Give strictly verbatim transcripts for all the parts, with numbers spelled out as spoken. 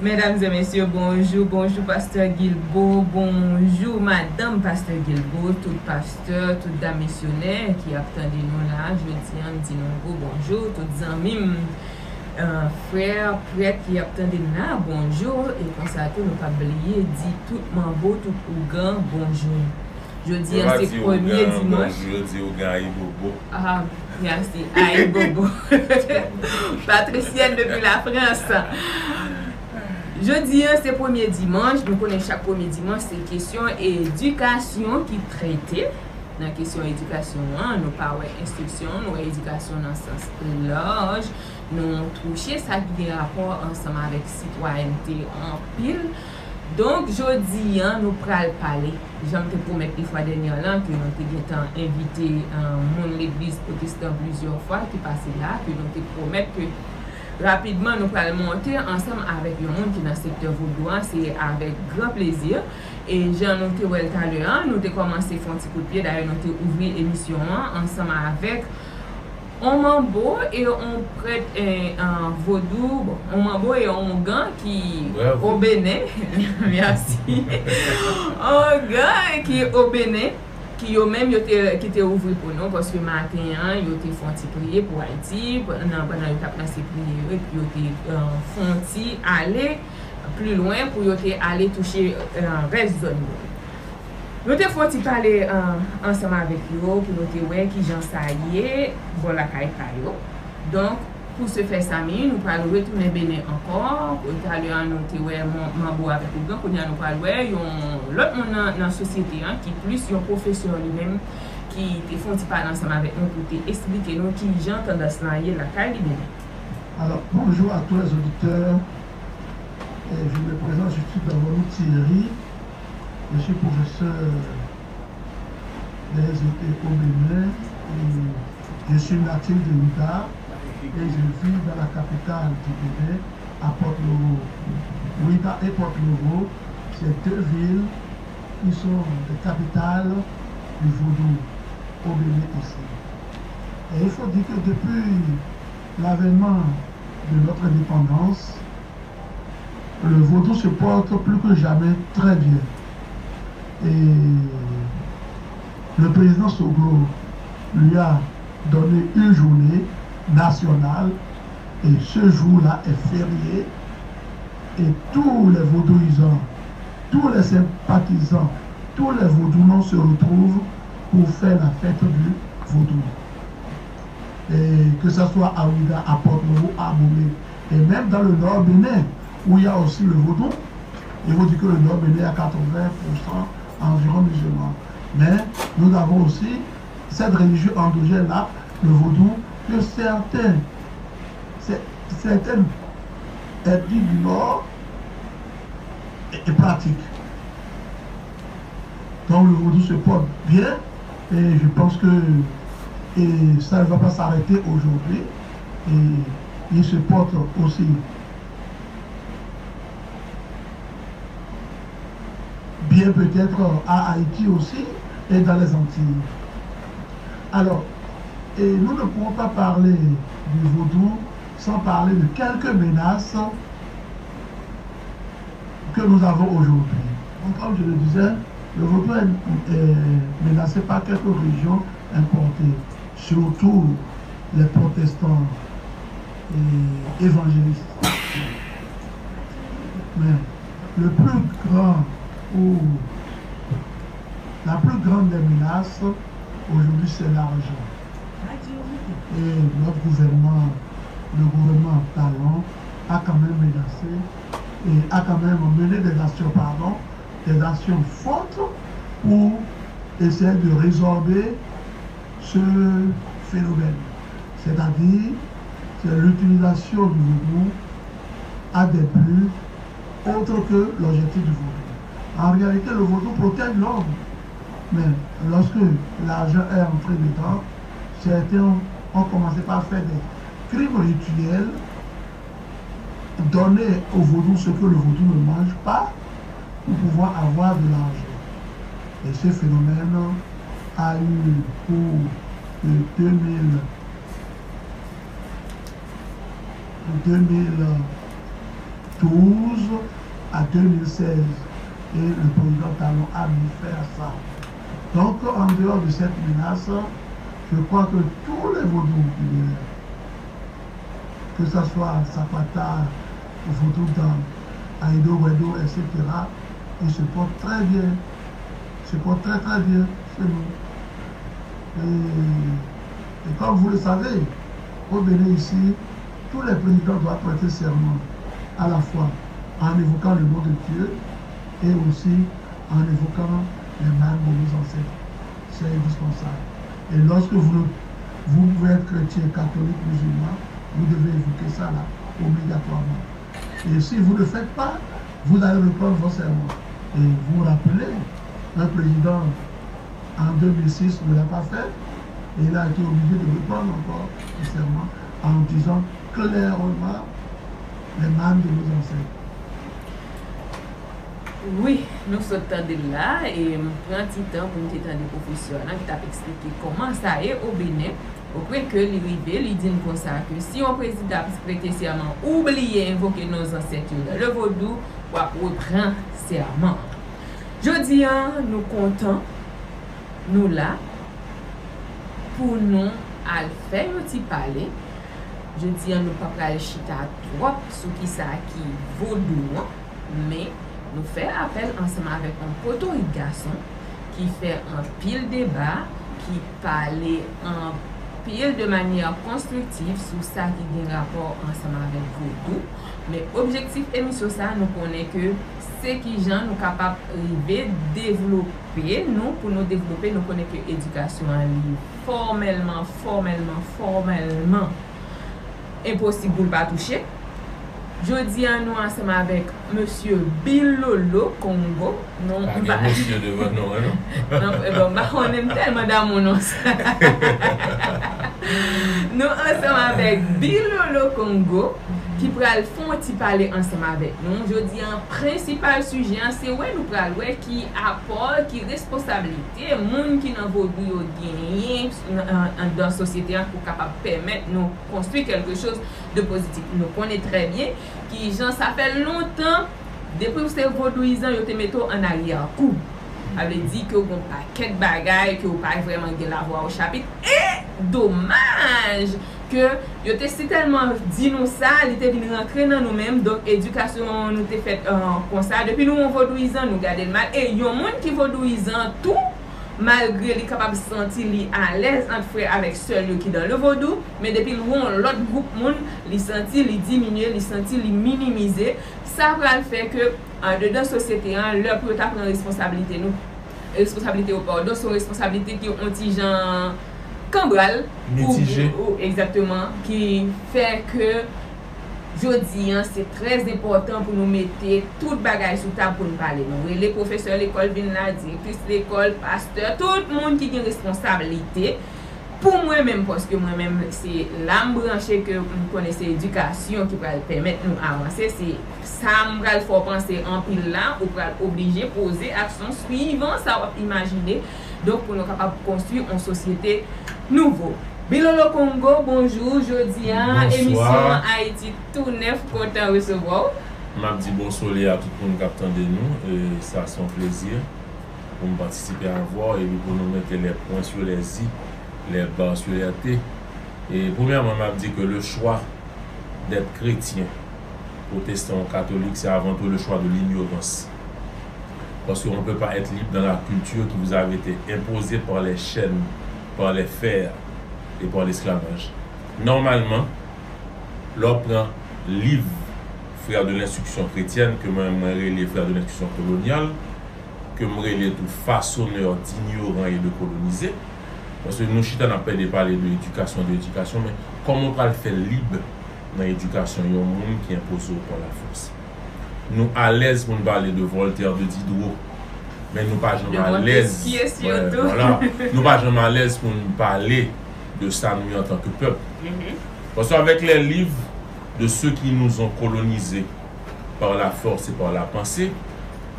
Medam e mesye, bonjou, bonjou Pastè Guilbault, bonjou madanm Pastè Guilbault, tout pastè, tout dam misyonè ki ap tande nou la. Jodi a, m di nou gwo bonjou, tout zanmi m, eh, frè, prèt ki ap tande n la, bonjou, e konsa tou nou p ap bliye di tout manbo, tout ougan, bonjou. Jodi a se premye dimanch. Yo pa di ougan bonjou, yo di ougan ayibobo. Ah, mèsi. Ayibobo. Patrisyèn depi Lafrans. Jodi a se premye dimanch. Nou konnen chak premye dimanch se kesyon edikasyon ki trete. Nan kesyon edikasyon an, nou pa wè enstriksyon, nou wè edikasyon nan sans laj. Nou touche sa ki gen rapò ansanm avèk sitwayènte anpil. Donk, jodi a, nou pral pale. Jan m te pwomèt li fwa dènyè lan ke nou te gentan envite, eh, moun legliz pwotestan plizyè fwa ki pase la, ke nou te pwomèt ke rapidman nou pral monte ansanm avèk yon moun ki nan sektè vodou an, se avèk gran plezi. E jan nou te wè l talè a, nou te kòmanse fè yon ti kout pye, dayè nou te ouvri emisyon an ansanm avèk on manbo e on prèt, eh, eh, vodou, bon, on manbo e on ougan ki o Benin. Mèsi. On ougan ki o Benin, ki yo menm yo te, ki te ouvri pou nou, paske maten an, yo te fè on ti priye pou Ayiti, pandan, pandan yo t ap lanse priye yo, epi yo te, eh, fè on ti ale pli lwen pou yo te ale touche, eh, rès zòn yo. Nou te fè on ti pale, eh, ansanm avèk yo pou nou te wè kijan sa ye bò lakay pa yo. Donk, pou se fè sa, mi, nou pral retounen Benin ankò. Talè a, nou te wè man-, manbo avèk ougan. Kounye a, nou pral wè yon lòt moun nan, nan sosyete an, ki plis yon pwofesè li menm, ki te fè on ti pale ansanm avèk nou pou te esplike nou kijan tandans lan ye lakay li Benin. Alors, bonjour à tous les auditeurs. Et je me présente, je suis Davonu Thierry. Je suis professeur des études au Bénin. Et je suis natif de Ouidah et je vis dans la capitale du Bénin, à Porto-Novo. Ouidah et Porto-Novo, c'est deux villes qui sont des capitales du vodou au Bénin ici. Et il faut dire que depuis l'avènement de notre indépendance, le vodou se porte plus que jamais très bien. Et le président Soglo lui a donné une journée nationale et ce jour-là est férié et tous les vodouisants, tous les sympathisants, tous les vodouisants se retrouvent pour faire la fête du vodou. Et que ce soit à Ouidah, à Porto-Novo, à Abomey, et même dans le nord Bénin, où il y a aussi le vodou, il faut dire que le nord Bénin a quatre-vingts pour cent environ musulmans. Mais nous avons aussi cette religion endogène-là, le vodou, que certains, cer-, certaines ethnies du nord et, et pratiquent. Donc le vodou se porte bien et je pense que et ça ne va pas s'arrêter aujourd'hui et il se porte aussi bien peut-être à Haïti aussi et dans les Antilles. Alors, et nous ne pouvons pas parler du vodou sans parler de quelques menaces que nous avons aujourd'hui. Donc, comme je le disais, le vodou est, est menacé par quelques religions importées, surtout les protestants et évangélistes. Mais le plus grand ou la plus grande des menaces aujourd'hui, c'est l'argent. Et notre gouvernement, le gouvernement Talon, a quand même menacé et a quand même mené des actions, pardon, des actions fortes pour essayer de résorber ce phénomène. C'est-à-dire, c'est l'utilisation du vodou à des buts autres que l'objectif du vodou. En réalité, le vodou protège l'homme. Mais lorsque l'argent est entré dedans, certains ont, ont commencé par faire des crimes rituels, donner au vodou ce que le vodou ne mange pas pour pouvoir avoir de l'argent. Et ce phénomène a eu pour de deux mille, deux mille, douze à deux mille seize. Et le président Talon a mis fin à ça. Donc, en dehors de cette menace, je crois que tous les Vodous du Bénin, que ce soit Zapata, Vodou Dan, Aïdo Wedo, et cetera, ils se portent très bien, se portent très très bien chez nous. Et, et comme vous le savez, au Bénin ici, tous les présidents doivent prêter serment à la fois en évoquant le nom de Dieu et aussi en évoquant les mânes de nos ancêtres. C'est indispensable. Et lorsque vous, vous pouvez être chrétien, catholique, musulman, vous devez évoquer ça là, obligatoirement. Et si vous ne le faites pas, vous allez reprendre vos serments. Et vous vous rappelez, un président en deux mille six ne l'a pas fait, et il a été obligé de reprendre encore le serment en disant clairement les mânes de nos ancêtres. Wi, nou sot tande l la, e m pran ti tan pou m te tande pwofesè a lan ki t ap eksplike kòman sa ye o Benin, o pwen ke li rive, li di n konsa ke si yon prezidan ap prete sèman ou bliye envoke non zansèt yo nan le vodou, w ap repran sèman an. Jodi a, nou kontan, nou la pou nou al fè yon ti pale. Jodi a, nou pa pral chita twòp sou kisa ki vodou an, men nou fè apèl ansanm avèk yon potorik gason ki fè anpil deba, ki pale anpil de manyè konstriktif sou sa ki gen rapò ansanm avèk vodou. Men objektif emisyon sa a, nou konnen ke se kijan nou kapab rive devlope nou, pou nou devlope, nou konnen ke edikasyon an li fòmèlman, fòmèlman, fòmèlman enposib pou l pa touche. Jodi a, nou ansanm avèk mesye Bilolo Kongo. Non, Pa m gen pa mesye devan non an, non. Non, e bon, m pa konnen, m tèlman damou non sa. Nou ansanm avèk Bilolo Kongo, ki pral fè yon ti pale ansanm avèk nou. Jodi a, prensipal sijè an, se wè nou pral wè ki apò, ki responsablite moun ki nan vodou yo genyen nan, anndan sosyete an pou kapab pèmèt nou konstwi kèlke choz de pozitif. Nou konnen trè byen kijan sa fè lontan, depi w se vodouyizan, yo te mete w an aryè kou. Sa vle di ke w gen yon pakèt bagay ke w pa vrèman gen lavwa o chapit. E domaj ke yo te sitèlman di nou sa, li te vin rantre nan nou menm. Donk, edikasyon nou te fèt, euh, konsa. Depi nou yon vodouyizan, nou gade l mal. E yon moun ki vodouyizan tou, malgre li kapab santi li alèz ant frè avèk sè l yo ki dan le vodou, men depi l wè yon lòt gwoup moun, li santi li diminye, li santi li minimize. Sa pral fè ke, andedan sosyete an, lè pou yo ta pran responsablite nou, responsablite yo, padon, se yon responsablite ki yon ti jan kanbral, Mitije. Ou, ou, egzakteman, ki fè ke jodi a, se trè enpòtan pou nou mete tout bagay sou tab pou n pale. Nou rele pwofesè lekòl vin la, direktris lekòl, pastè, tout moun ki gen responsablite. Pou mwen menm, paske mwen menm, se la m branche, ke m konnen se edikasyon ki pral pèmèt nou avanse, se sa m pral fè w panse anpil la, ou pral oblije poze aksyon swivan sa w ap imajine, donk, pou nou kapab konstwi yon sosyete nouvo. Bilolo Kongo, bonjou. Jodi a, Bonswa. Emisyon Ayiti Tou Nèf kontan resevwa w. M ap di bonsole a tout moun k ap tande nou. E sa se yon plezi pou m patisipe avè w epi pou nou mete les points sur les i, les barres sur les t. E premyèman, m ap di ke le choix d'être chrétien, protestant ou catholique, c'est avant tout le choix de l'ignorance. Parce qu'on ne peut pas être libre dans la culture qui vous avait été imposée par les chaînes, par les fers et par l'esclavage. Normalman, lè w pran liv Frères de l'instruction chrétienne, ke mwen, mwen rele Frères de l'instruction coloniale, ke m rele tou façonneurs d'ignorants et de colonisés, paske nou chita n ap plede pale de edikasyon, de edikasyon, men kòman w pral fè lib nan edikasyon yon moun ki enpoze w pa lafòs? Nou alèz pou n pale de Voltaire, de Diderot, men nou pa janm De alèz. Montesquieu, Wè, surtout. Vwala. Nou pa janm alèz pou n pale de sa nou ye antanke pèp. Mhm. Paske avec les livres de ceux qui nous ont colonisés par la force et par la pensée,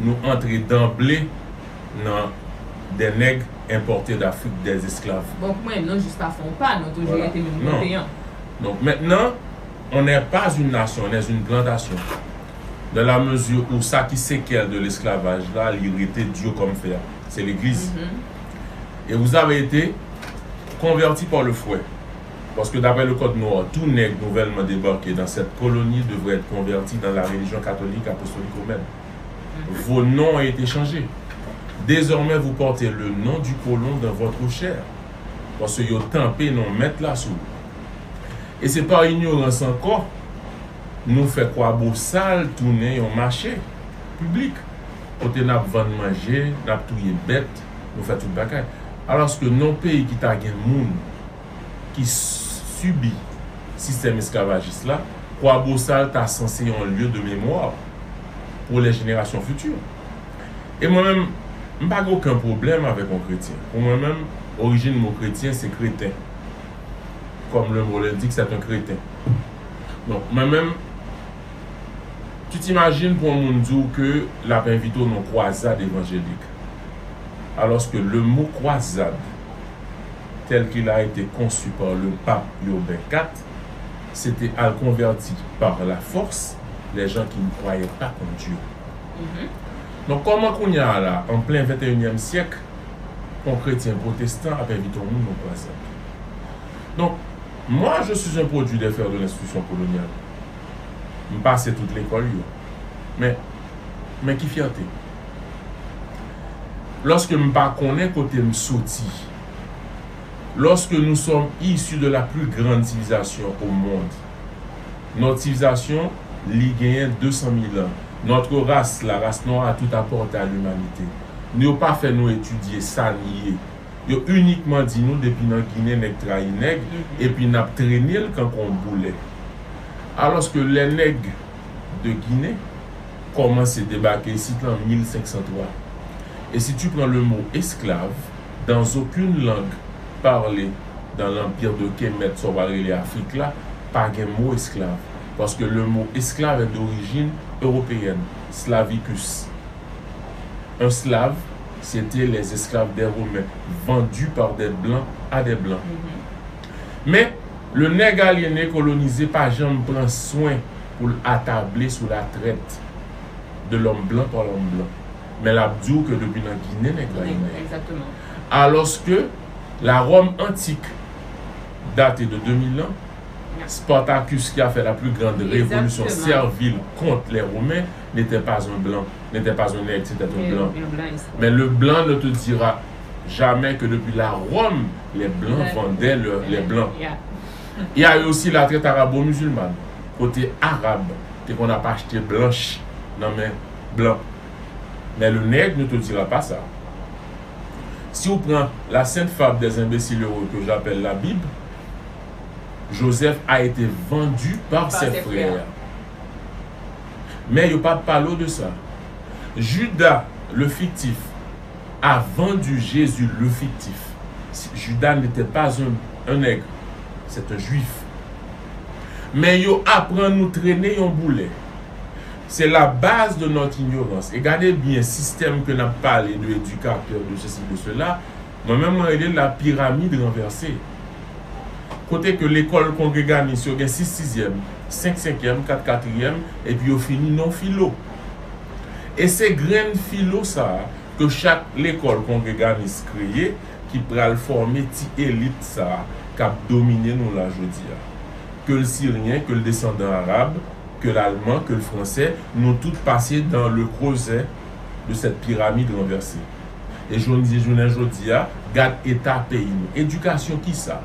nou antre d'emblée nan des nègres importés d'Afrique, des esclaves. Bon, pou mwen, nou jis pa fè yon pa, nou toujou Voilà. rete menm Non. kote an. Donc maintenant, on n'est pas une nation, on est une plantation. Dans la mesure où sa ki sekèl de lesklavaj la, li rete dur comme fer. Se legliz. E vous avez été convertis par le fouet. Parce que d'après le code noir, tout nègre nouvellement débarqué dans cette colonie devrait être converti dans la religion catholique apostolique romaine. Vos noms ont été changés. Désormais, vous portez le nom du colon dans votre chair. Paske yo tanpe non mèt la sou ou. E se pa ignorans ankò, nou fè Kwabosal tounen yon mache piblik, kote n ap vann manje, n ap touye bèt, nou fè tout bagay. Alòske nan yon peyi ki ta gen moun ki sibi sistèm esklavajis la, Kwabosal ta sanse yon lye de memwa pour les générations futures. E mwen menm, m pa gen okenn pwoblèm avèk yon kretyen. Pou mwen menm, orijin mo kretyen se kreten. Comme le mot l'indique, c'est un crétin. Donk, mwen menm, tu t'imagines pou yon moun di w ke l ap envite w nan kwazad evanjelik. Alòske le mot kwazad, tel qu'il a été conçu par le pape Urbain quatre, c'était al konvèti par la force les gens qui ne croyaient pas en Dieu. Donk, kòman kounye a la, an plen venteyinyèm syèk, yon kretyen pwotestan ap envite yon moun nan kwazad? Donk, moi, je suis un produit des fers de l'institution coloniale. M pase tout lekòl yo. Men, men ki fyète. Lòske m pa konnen kote m soti, lorsque nous sommes issus de la plus grande civilisation au monde, notre civilisation, li genyen de san mil an. Notre race, la race noire, a tout apporté à l'humanité. Nou yo pa fè nou etidye sa n ye. Yo inikman di nou depi nan Ginen nèg trayi nèg, epi n ap trennen l kankou yon boulè. Alòske lè nèg de Guinée kòmanse debake isit lan mil senk san twa. Et si tu prends le mot esclave, dans aucune langue parlée dans l'empire de Kemet, sa w pral rele Afrik la, pa gen mo esclave. Parce que le mot esclave est d'origine européenne, slavicus. Un slave, c'était les esclaves des Romains, vendus par des blancs à des blancs. Men, le nèg alyene kolonize pa janm pran swen pou l atable sou la trèt de lòm blan pa lòm blan. Men l ap di w ke depi nan Ginen nèg la ye nèg. Alòske la Ròm antik date de deux mille ans, Spartacus qui a fait la plus grande révolution servile contre les Romains n'était pas un blanc, n'était pas un nègre, c'était un blanc. Mais le blanc ne te dira jamais que depuis la Rome, les blancs vendaient leur- les blancs. Il y a eu aussi la traite arabo-musulmane, kote Arab te konn ap achte blanch nan men blan. Mais le nègre ne te dira pas ça. Si w pran la sainte fable des imbéciles heureux que j'appelle la Bible, Joseph a été vendu par ses frères. Men yo pa pale w de sa. Judas, le fictif, a vendu Jésus, le fictif. Judas n'était pas un, un nègre, c'est un juif. Men yo aprann nou trennen yon boulè. C'est la base de notre ignorance. E gade byen sistèm ke n ap pale de éducateur, de ceci, de cela. Mwen menm, mwen rele l la pyramide renversée. Kote ke lekòl kongreganis yo gen sis sizyèm, senk senkyèm, kat katriyèm, epi yo fini nan filo. E se grenn filo sa a ke chak lekòl kongreganis kreye ki pral fòme ti elit sa a k ap domine nou la jodi a. Ke l siryen, ke l desandan arab, ke l alman, ke l fransè, nou tout pase dans le creuset de cette pyramide renversée. E jodi, jounen jodi a, gad eta peyi nou. Edikasyon kisa?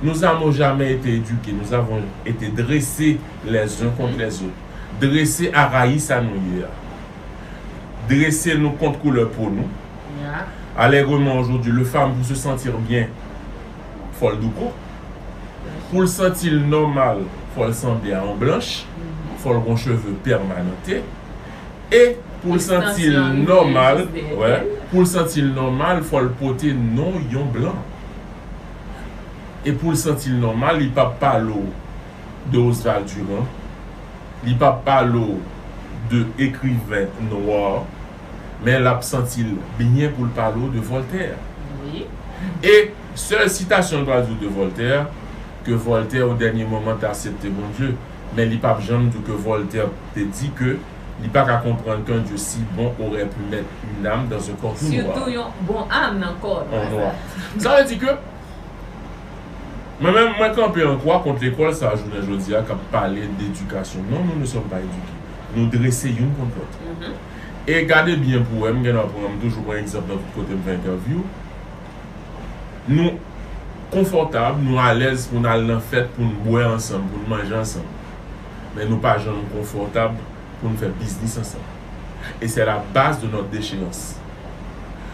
Nos âmes ont jamais été éduquées, nous avons été dressés les uns contre les autres. Drese a rayi sa nou ye a. Drese nou kont koulè po nou. Alègreman aujourd'hui, le femme pour se sentir bien, fò l douko. Pou l santi l nòmal, fò l sanble a yon blanch. Fò l gon cheve pèmanante. E pou l santi l nòmal, wè, pou l santi l nòmal, fò l pote non yon blan. E pou l santi l nòmal, li p ap pale w de Oswald Durand, li p ap pale w de ekriven nwa, men l ap santi l byen pou l pale w de Voltaire. E sèl sitasyon l pral di w de Voltaire, ke Voltaire, o dènye moman, te aksepte Bondye, men li p ap janm di w ke Voltaire te di ke Li pa ka konprann qu'un Dieu si bon aurait pu mettre une âme dans un corps tout noir. Sitou yon bon am nan kò En noir. Sa vle di ke mwen menm, mwen kanpe an kwa kont lekòl sa a jounen jodi a k ap pale d'edikasyon. Non, nous ne sommes pas éduqués. Nou drese youn kont lòt. E gade byen pou wè, m gen dwa pran, m toujou pran egzanp nan tout kote m fè entèvyou. Nou konfòtab, nou alèz pou n al nan fèt, pou n bwè ansanm, pou n manje ansanm. Men nou pa janm konfòtab pou n fè biznis ansanm. Et c'est la base de notre déchéance.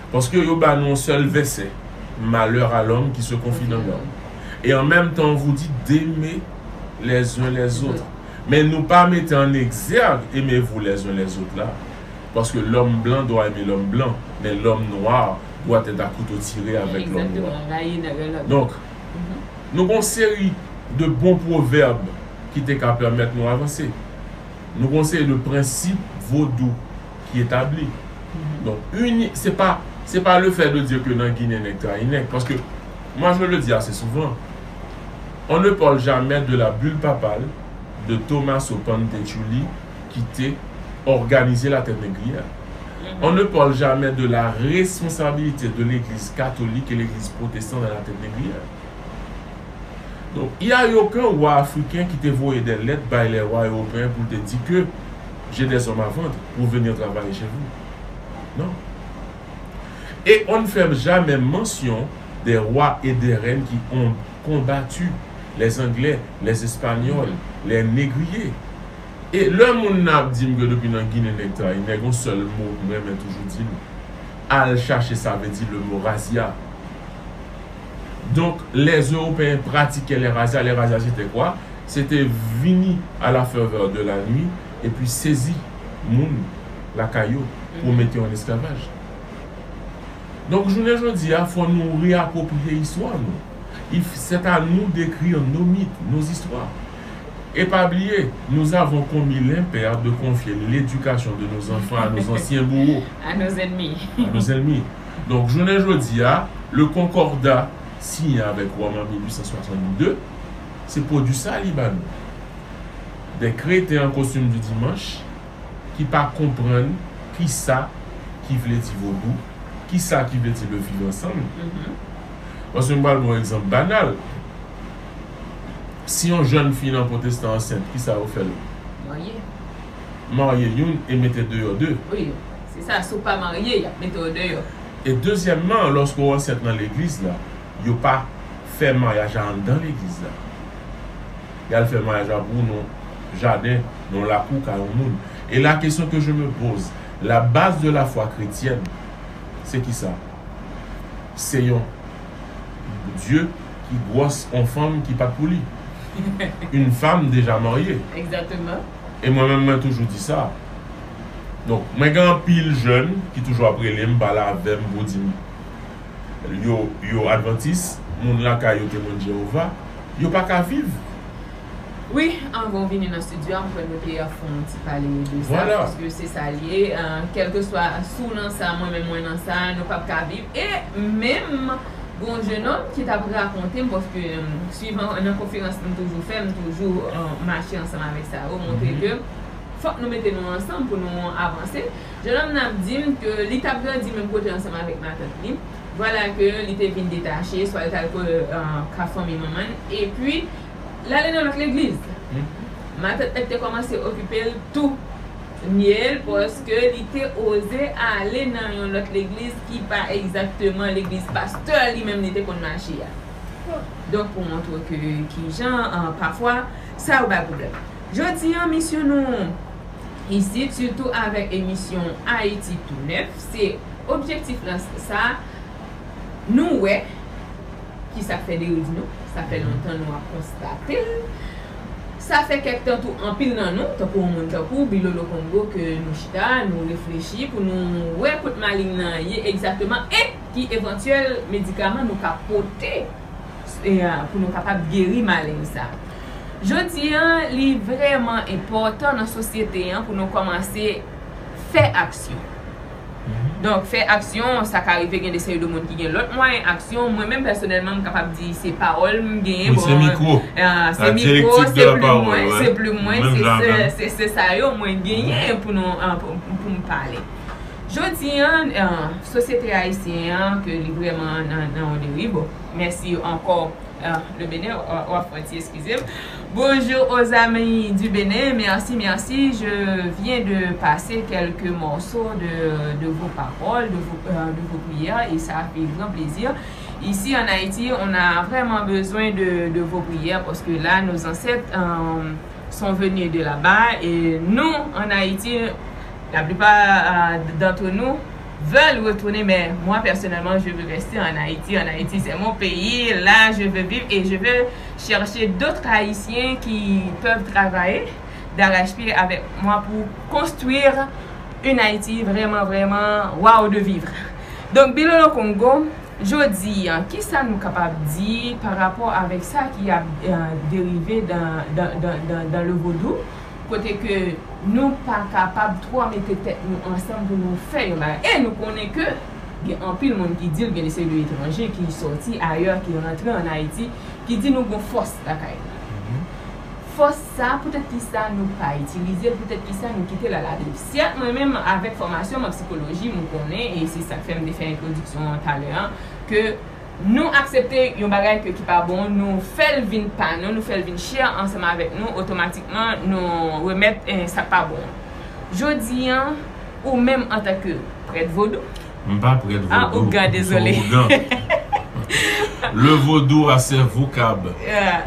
Paske yo ba nou yon sèl vèsè, malheur à l'homme qui se confie dans l'homme. Et en même temps, on vous dit d'aimer les uns les autres. Men nou pa mete an egzèg aimez-vous les uns les autres la. Paske l'homme blanc doit aimer l'homme blanc, mais l'homme noir doit être à couteau tiré avec l'homme noir. Donk, nou gen yon seri de bon pwovèb ki te ka pèmèt nou avanse. Nou gen yon seri de prensip vodou ki etabli. Donk, uni, se pa, se pa le fait de dire que nan Ginen nèg trayi nèg. Paske, moi je le dis assez souvent, on ne parle jamais de la bulle papale de Tommaso Panceciulli ki te òganize la traite négrière. On ne parle jamais de la responsabilité de l'église catholique et l'église protestante dans la traite négrière. Donk, il y a eu aucun roi africain qui te voyé des lettres bay les rois européens pou te di ke j'ai des hommes à vendre pour venir travailler chez vous. Non. Et on ne fait jamais mention des rois et des reines qui ont combattu les Anglais, les Espagnols, les négriers. E lè moun nan ap di m ke depi nan Ginen nèg trayi nèg, yon sèl mo m renmen toujou di nou, al chache, sa vle di le mot razzia. Donc, les Européens pratiquaient les razzias. Les razzias, c'était quoi? C'était vini à la faveur de la nuit et puis sezi moun lakay yo pou mete yo an esklavaj. Donk, jounen jodi a, fò nou reapropriye istwa nou. Il f- c'est à nous d'écrire nos mythes, nos histoires. Et pas oublier, nous avons commis l'impair de confier l'éducation de nos enfants à nos anciens bourreaux, à nos ennemis. À nos ennemis. Donk, jounen jodi a, le concordat signé avec Rome en mil huit cent soixante-deux, se pwodui sa li ba nou. Des crétins en costume du dimanche ki pa konprann kisa ki vle di vodou, kisa ki vle di le vivre ensemble. Paske m pral ba w egzanp banal. Si yon jèn fi nan pwotestan ansent, kisa yo fè l? Marye. Marye youn e mete deyò de. Wi, se sa, si w pa marye, y ap mete w deyò. E dezyèmman, lòske w ansent nan legliz la, yo pa fè maryaj la anndan legliz la. Y al fè maryaj la pou w nan jaden, nan lakou kay yon moun. Et la question que je me pose, la base de la foi chrétienne, se kisa? Se yon Dye ki gwòs yon fanm ki pa t pou li. Une femme déjà mariée. Exactement. E mwen menm, mwen toujou di sa. Donk, mwen gen anpil jèn ki toujou ap rele m, pale avè m pou di m yo, yo advantis, moun lakay yo temwen Jewova, yo pa ka viv. Wi, anvan w vini nan estidyo a, m kwè nou te ap fè yon ti pale de sa, Voilà. Paske se sa l ye. Kèlkeswa si w nan sa, mwen menm mwen nan sa, nou p ap ka viv. E menm, gen yon jenòm ki t ap rakonte m, paske, swivan nan konferans m toujou fè, m toujou mache ansanm avèk sa yo, montre ke fòk nou mete nou ansanm pou nou avanse. Jenòm nan ap di m ke li t ap grandi menm kote ansanm avèk matant li. Vwala ke li te vin detache, swa li t al ka fanmi manman l, epi l ale nan lòt legliz. Matant nèg te kòmanse okipe l tou nye l, paske li te oze ale nan yon lòt legliz ki pa egzakteman legliz pastè li menm li te konn mache a. Donk, pou montre ke kijan, pafwa, sa yo bay pwoblèm. Jodi a, misyon nou isit, sitou avèk emisyon Ayiti Tou Nèf, se objektif lan sa, nou wè kisa k fè deriv nou, sa fè lontan nou ap konstate l. Sa fè kèk tan tou anpil nan nou, tankou yon moun tankou Bilolo Kongo, ke nou chita, nou reflechi pou nou wè kot maleng nan ye egzakteman e ki evantyèl medikaman nou ka pote pou nou kapab geri maleng sa. Jodi a, li vrèman enpòtan nan sosyete an pou nou kòmanse fè aksyon. Donk, fè aksyon, sa ka rive gen de seri de moun ki gen lòt mwayen aksyon. Mwen menm, pèsonèlman, m kapab di se pawòl m genyen. Bon, se mikwo. Se mikwo, se plim mwen, se plim mwen, se sa yo mwen genyen pou nou, pou m pale. Jodi an, sosyete ayisyen an, ke li vrèman nan yon deriv. Bon, mèsi ankò. Ah, le Bénin, w ap fè ti eskize m. Bonjour aux amis du Bénin. Merci, merci. Je viens de passer quelques morceaux de, de vos paroles, de vos, euh, de vos prières, et ça fait grand plaisir. Ici en Haïti, on a vraiment besoin de, de vos prières parce que là, nos ancêtres euh, sont venus de là-bas et nous, en Haïti, la plupart euh, d'entre nous veulent retourner, mais moi personnellement, je veux rester en Haïti. En Haïti, c'est mon pays. Là, je veux vivre et je veux chercher d'autres Haïtiens qui peuvent travailler d'arrache-pied avec moi pour construire une Haïti vraiment, vraiment wow de vivre. Donc, Bilolo Kongo, jodi an, kisa nou kapab di pa rapò avèk sa ki ap euh, derive dans, dans, dans, dans, dans le vodou, kote ke nou pa kapab twò mete tèt nou ansanm pou nou fè yon bagay. E nou konnen ke gen anpil moun ki di l, gen de seri de etranje ki sòti ayè, ki rantre an Ayiti, ki di nou gon fòs lakay nou. Fòs sa, poutèt ki sa nou pa itilize l, poutèt ki sa nou kite l aladriv. Sèt, mwen menm, avèk fòmasyon m an sikoloji, m konnen, e se sa k fè m te fè entwodiksyon an talè an, ke nou aksepte yon bagay ke ki pa bon, nou fè l vin pa nou, nou fè l vin chè ansanm avèk nou, otomatikman, nou remèt eh, sa k pa bon an. Jodi an, ou menm antanke prèt vodou, M pa prèt vodou. Ah, ougan, dezole. M se yon ougan. Le vaudou a ses vocables.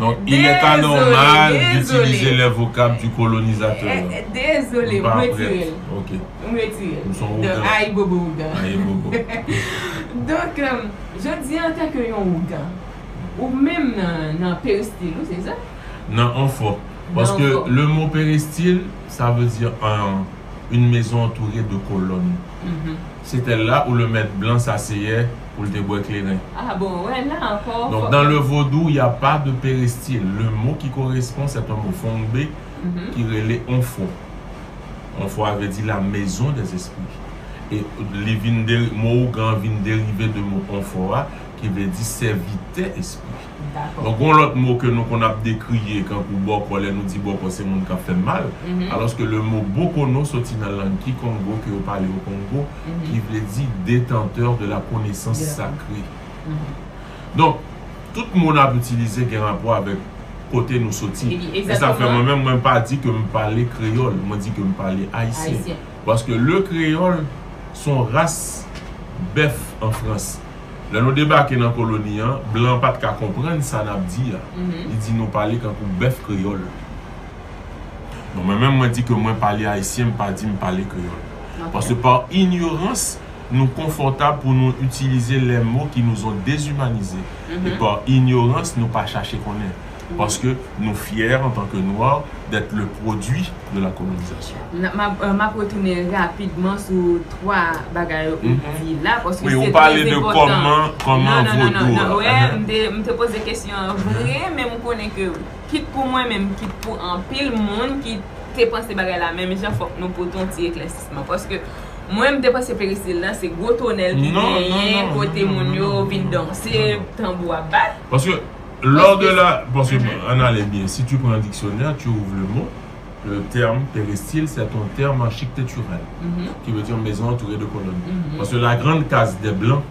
Donc, il est anormal d'utiliser les vocables du colonisateur. Dezole, m retire l. Ok. M retire l. M se yon ougan. Ayibobo ougan. Ayibobo. Donk, euh, jodi an, antanke yon ougan, ou menm nan, nan peristil ou, se sa? Nan anfò. Paske le mot péristyle, ça veut dire un, une maison entourée de colonnes. Se tè la où le mèt blan s'asseyait pou l te bwè kleren. Ah bon, wè la ankò. Donc, dans le vaudou, il n'y a pas de péristyle. Le mot qui correspond, c'est un mot fongbe ki rele onfò. Onfò a vle di la maison des esprits. E li vin de, mo ougan vin derive de mo onfò a, ki vle di sèvitè espri. Donk, gon lòt mo ke nou konn ap dekriye, kankou bòkò, lè nou di bòkò, se moun k ap fè mal. Alòske le mo bokono soti nan lang Kikongo ke yo pale o Kongo, ki vle di détenteur de la connaissance sacrée. Donk, tout mo n ap itilize gen rapò avèk kote nou soti. E sa fè mwen menm, mwen pa di ke m pale kreyòl, mwen di ke m pale ayisyen. Paske le kreyòl, se yon ras bèf an Frans. Lè nou debake nan koloni an, blan an pa t ka konprann sa n ap di a. Li di nou pale kankou bèf kreyòl. Bon, mwen menm, mwen di ke mwen pale ayisyen, m pa di m pale kreyòl. Paske pa inyorans, nou konfòtab pou nou itilize les mots qui nous ont déshumanisés. E pa inyorans, nou pa chache konnen. Paske nou fyè, antanke nwa, d'être le produit de la colonisation. M ap retounen rapidman sou twa bagay ou di la, paske se trè enpòtan. Wi, ou pale de kòman, kòman vodou a. Non, non, non, non, non. M te poze kesyon an vre, men m konnen ke kit pou mwen menm, kit pou anpil moun ki te panse bagay la menm jan, fòk nou pote yon ti eklèsisman. Paske mwen, m te panse peristil la, se gwo tonèl ki genyen, kote moun yo vin danse, tanbou ap bat. Paske lors de la, parce que, en allant bien, si tu prends un dictionnaire, tu ouvres le mot, le terme péristyle, c'est un terme architectural, qui veut dire maison entourée de colonnes. Parce que la grande case des Blancs,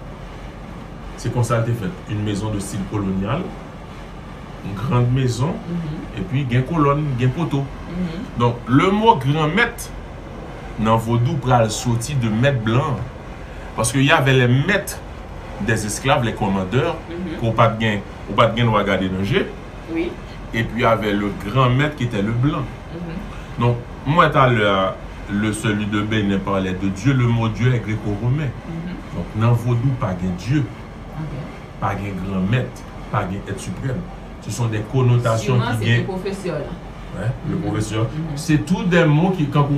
c'est comme ça qu'elle était faite, une maison de style colonial, une grande maison, et puis gen kolòn, gen poto. Donk, le mo granmèt nan vodou pral soti de mèt blan an. Paske y avè lè mèt dè esklav, lè kòmandè, ke w pa t gen, ou pa t gen dwa gade nan je. Epi avè le grand maître qui était le blanc. Donk, mwen talè a, le celui de Bénin parlait de Dieu, le mot Dieu est gréco-romain. Donk, nan vodou, pa gen Dye, pa gen granmèt, pa gen èt siprèm. Ce sont des connotations ki gen. Sûrement, c'était professeur là. Wi, le professeur. Se tou de mo ki, kankou,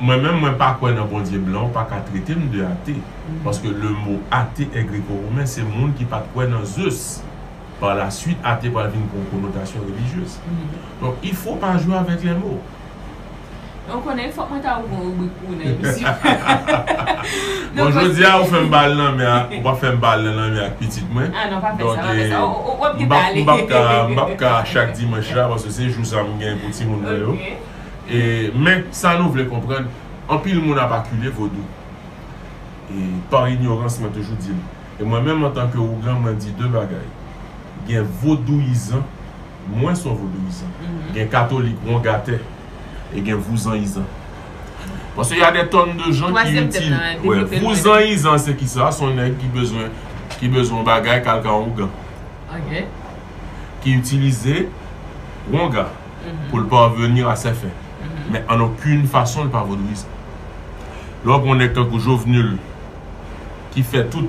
mwen menm, mwen pa kwè nan Bondye blan, ou pa ka trete m de ate. Paske le mo ate est gréco-romain, se moun ki pa t kwè nan Zeus. Par la suite, ate pral vin pran yon konotasyon relijyez. Donk, il faut pas jouer avec les mots. Ou konnen, fòk mwen ta ouvri yon ribrik pou ou nan emisyon. Bon, jodi a, ou fè m bal nan men, ou pa fè m bal nan men ak pitit mwen. Ah non, pa fè sa, pa fè sa. Ou ap gen pale. M p ap ka chak dimanch la, paske se jou sa m gen pou timoun mwen yo. Men, sa nou vle konprann, anpil moun ap akile vodou. E pa ignorans, mwen toujou di l. E mwen menm, antanke ougan, mwen di de bagay. Gen vodouyizan, mwen se yon vodouyizan. Gen katolik wongatè, e gen vouzanyizan. Paske y a de tòn de jan ki itil. Vouzanyizan se kisa? Se yon nèg ki bezwen, ki bezwen yon bagay, k al ka yon ougan. Ki itilize wonga pou l parvenir a se fen. Men an okenn fason, l pa vodouyizan. Lè w pran yon nèg tankou Jovenul, ki fè tout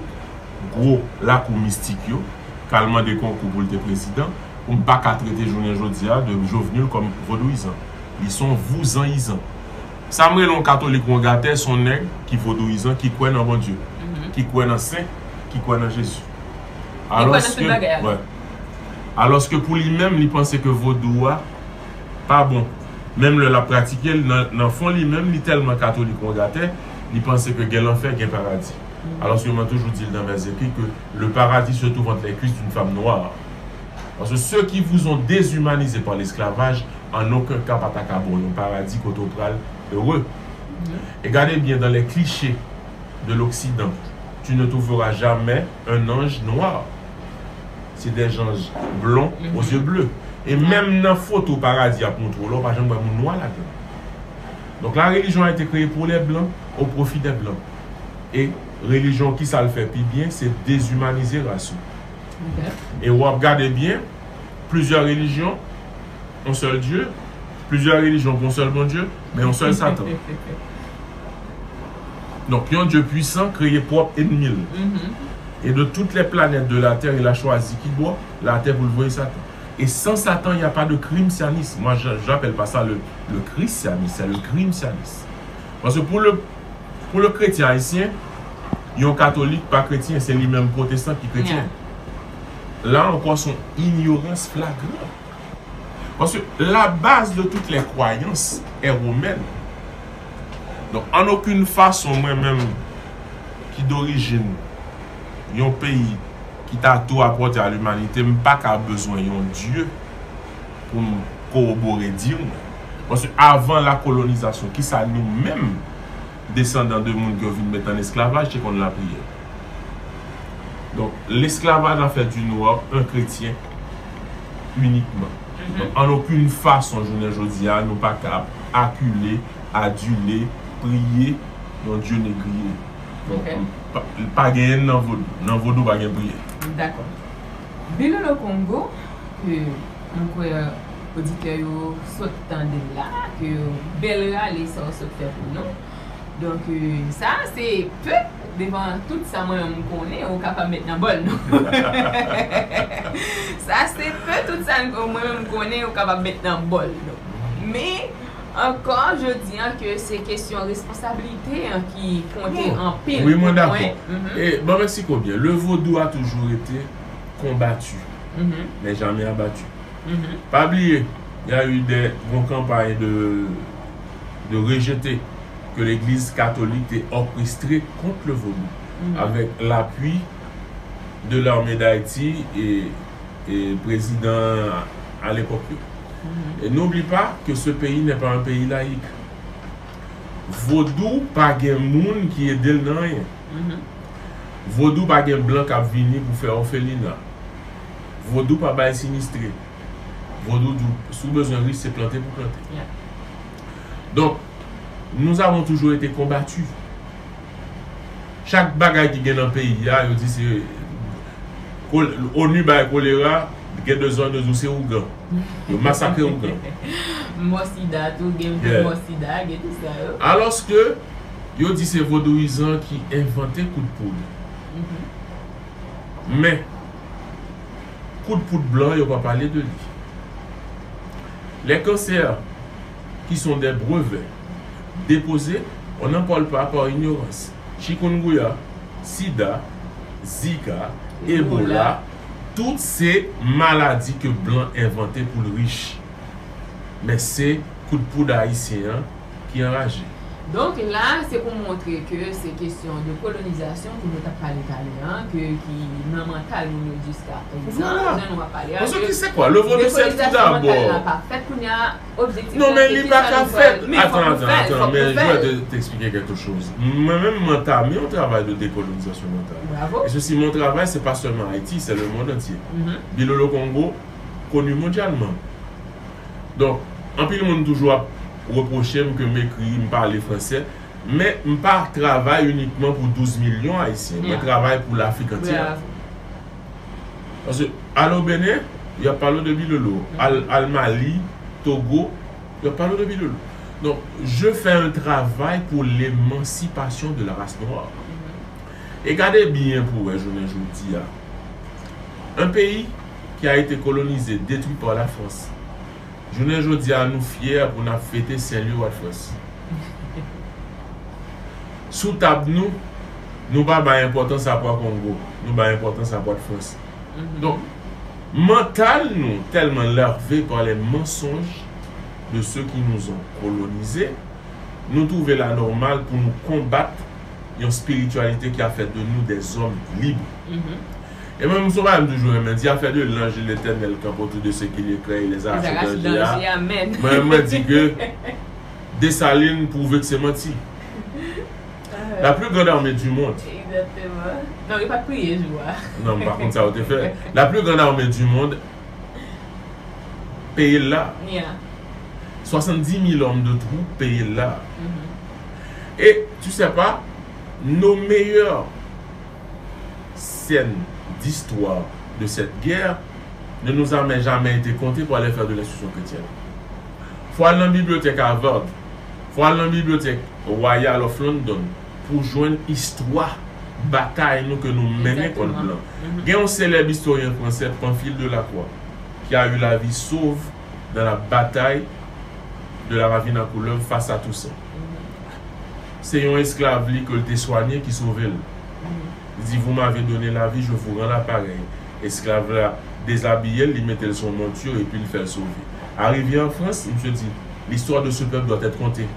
gwo lakou mistik yo, k al mande konkou pou l te prezidan, pou m pa ka trete jounen jodi a de Jovenul kòm vodouyizan. Li se yon vouzanyizan. Sa m rele yon katolik wongatè, se yon nèg ki vodouyizan, ki kwè nan Bondye, ki kwè nan sen, ki kwè nan Jezi. Alòske, alòske pou li menm, li panse ke vodou a pa bon. Menm lè l ap pratike l, nan, nan fon li menm, li tèlman katolik wongatè, li panse ke gen lanfè, gen paradi. Alòske mwen toujou di l dans mes écrits que le paradis se trouve entre les cuisses d'une femme noire. Parce que ceux qui vous ont déshumanisé par l'esclavage, en aucun cas pa ta ka ba w yon paradi kote w pral ere. E gade byen, dans les clichés de l'Occident, tu ne trouveras jamais un ange noir. C'est des anges blonds aux yeux bleus. E menm nan foto paradi ap montre w la, ou pa janm wè moun nwa ladan l. Donc la religion a été créée pour les blancs, au profit des blancs. E relijyon, kisa l fè pi byen? Se dezimanize ras yo. E w ap gade byen, plizyè relijyon, yon sèl Dye, plizyè relijyon pou yon sèl Bondye, men yon sèl Satan. Donk, yon Dye pwisan kreye pwòp ènmi l. E de toutes les planètes de la terre, il a choisi ki bò? Latè pou l voye Satan. Et sans Satan, il n'y a pas de crimsianisme. Moi, je n'appelle pas ça le, le christianisme, c'est le crimsianisme. Parce que pour le, pour le chrétien haïtien, yon katolik pa kretyen, se li menm pwotestan ki kretyen. La ankò, se yon ignorans flagran. Parce que la base de toutes les croyances est romaine. Donk, an okenn fason, mwen menm ki dorijin yon peyi ki ta tou apòte a limanite, m pa ka bezwen yon Dye pou m kowobore di mwen. Paske avan la kolonizasyon, kisa nou menm, desandan de moun ke yo vin met an esklavaj, te konn lapriyè? Donk, l'esclavage a fait du noir un chrétien uniquement. Donk, an okenn fason, jounen jodi a, nou pa ka akile, adile, priye yon Dye negriye. Donk, pa, pa genyen nan vodou. Nan vodou, pa gen priyè. Dakò. Bilolo Kongo, ke mwen kwè oditè yo sot tande l la, ke bèl rale sa w sot fè pou nou. Donk, euh, sa se pe devan tout sa mwen menm m konnen, ou kapab met nan bòl nou. Sa se pe tout sa mwen menm m konnen, ou kapab met nan bòl nou. Men, ankò, jodi a, ke se kesyon responsablite an ki konte anpil. Wi, mwen dakò. E, bon, Meksiko byen. Le vodou a toujours été combattu, mais jamais abattu. Pa bliye, il y a eu des grandes campagnes de, de rejeté que l'Église catholique était orchestrée contre le vodou, avec l'appui de l'armée d'Haïti et, et président à l'époque. Et n'oublie pas que ce pays n'est pas un pays laïque. Vodou pa gen moun ki ede l nan anyen. Vodou pa gen blan k ap vini pou fè òfelina. Vodou pa bay sinistre. Vodou di w, si w bezwen rich, se plante pou plante. Donk, nous avons toujours été combattus. Chak bagay ki gen nan peyi a, yo di se kol-, ONU bay kolera, gen de zòn yo di w se ougan. Yo masakre ougan. Mò sida tou, gen de mò sida, gen tout sa yo. Alòske, yo di se vodouyizan ki envante kout poud. Men, kout poud blan, yo pa pale de li. Les cancers qui sont des brevets déposés, on n'en parle pas par ignorance. Chikungunya, sida, Zika, Ebola, tout se maladi ke blan envante pou l rich. Men se kout poud ayisyen an ki anraje. Donk la, se pou montre ke se kesyon de kolonizasyon ke nou t ap pale talè an, ke ki nan mantal moun yo jiska prezan, Vwala. Jan nou ap pale a, Paske ke ki se kwa? Le vodou se tout dekolonizasyon mantal la dabò. Pa fèt kounye a, objektif Non, la, men se li ki pa sa ka nou pral, fèt. Men fòk Attends, nou attends, fè l, attends, fòk mais nou je fè vais l. te- t'expliquer quelque chose. Mwen menm, m antame yon travay de décolonisation mentale. Bravo. Et ceci, mon travail, c'est pas seulement Haïti, c'est le monde entier. Mhm. Bilolo Kongo, connu mondialement. Donk, anpil moun toujou ap repwoche m ke m ekri, m pale fransè, men m pa travay inikman pou douz milyon Ayisyen. Mwen Yeah. travay pou Lafrik antye. Bravo. Paske, al o Benin, y ap pale w de Bilolo. Al, al Mali, Togo, y ap pale w de Bilolo. Donc, je fais un travail pour l'émancipation de la race noire. E gade byen pou wè jounen jodi a. Un pays qui a été colonisé, détruit par la France. Jounen jodi a, nou fyè pou n ap fete Sen Lye, wa Frans. Sou tab nou, nou pa bay enpòtans a pwa Kongo, nou bay enpòtans a pwa Frans. Donk, mantal nou tèlman larve par les mensonges de ceux qui nous ont colonisés, nou twouve la nòmal pou nou konbat yon spirityalite ki a fè de nou des hommes libres. E mwen, m son bagay m toujou renmen di, afè de l'ange de l'Éternel campe autour de ceux qui le craignent, les arraches Zara danje a. Danje a, men. Mwen, mwen di ke Desalin pwouve ke se manti. La plus grande armée du monde. Exactement. Non, li pa t priye jou a. Non, m pa konn sa yo te fè. La plus grande armée du monde, peye l la. Yeah. Soixante-dix mille hommes de troupes peye l la. Et tu sais pas, nos meilleures scènes d'histoire de cette guerre ne nous a jamais été contées par les frères de l'instruction chrétienne. Fò al nan bibliyotèk Harvard, fò al nan bibliyotèk Royal of London pou jwenn istwa batay nou ke nou mennen kont blan. Gen yon selèb istoryen fransè, Pamphile de Lacroix, qui a eu la vie sauve dans la bataille de la Ravine à Couleuvre face à Toussaint. Se yon esklav li ke l te swanye ki sove l. Li di, vous m'avez donné la vie, je vous rends la pareille. Esklav la dezabiye l, li mete l sou yon monti epi l fè l sove. Arive an Frans, misye di, l'histoire de ce peuple doit être contée.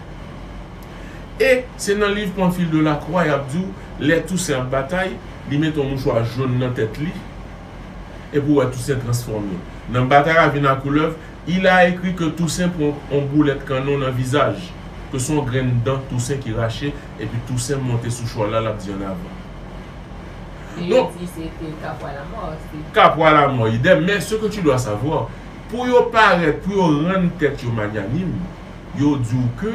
E se nan liv Pamphile de Lacroix y ap di w, lè Toussaint ap batay, li mete yon mouchwa jòn nan tèt li, epi w wè Toussaint transfòme. Nan batay Ravine à Couleuvre, il a écrit que Toussaint pran yon boulèt kannon nan vizaj, ke se yon grenn dan Toussaint ki rache, epi Toussaint monte sou chwal la, l ap di, en avant. Donk, di se te Kapwa Lamò, se Kapwa Lamò, idem. Men, ce que tu dois savoir, pou yo parèt, pou yo rann tèt yo magnanim, yo di w ke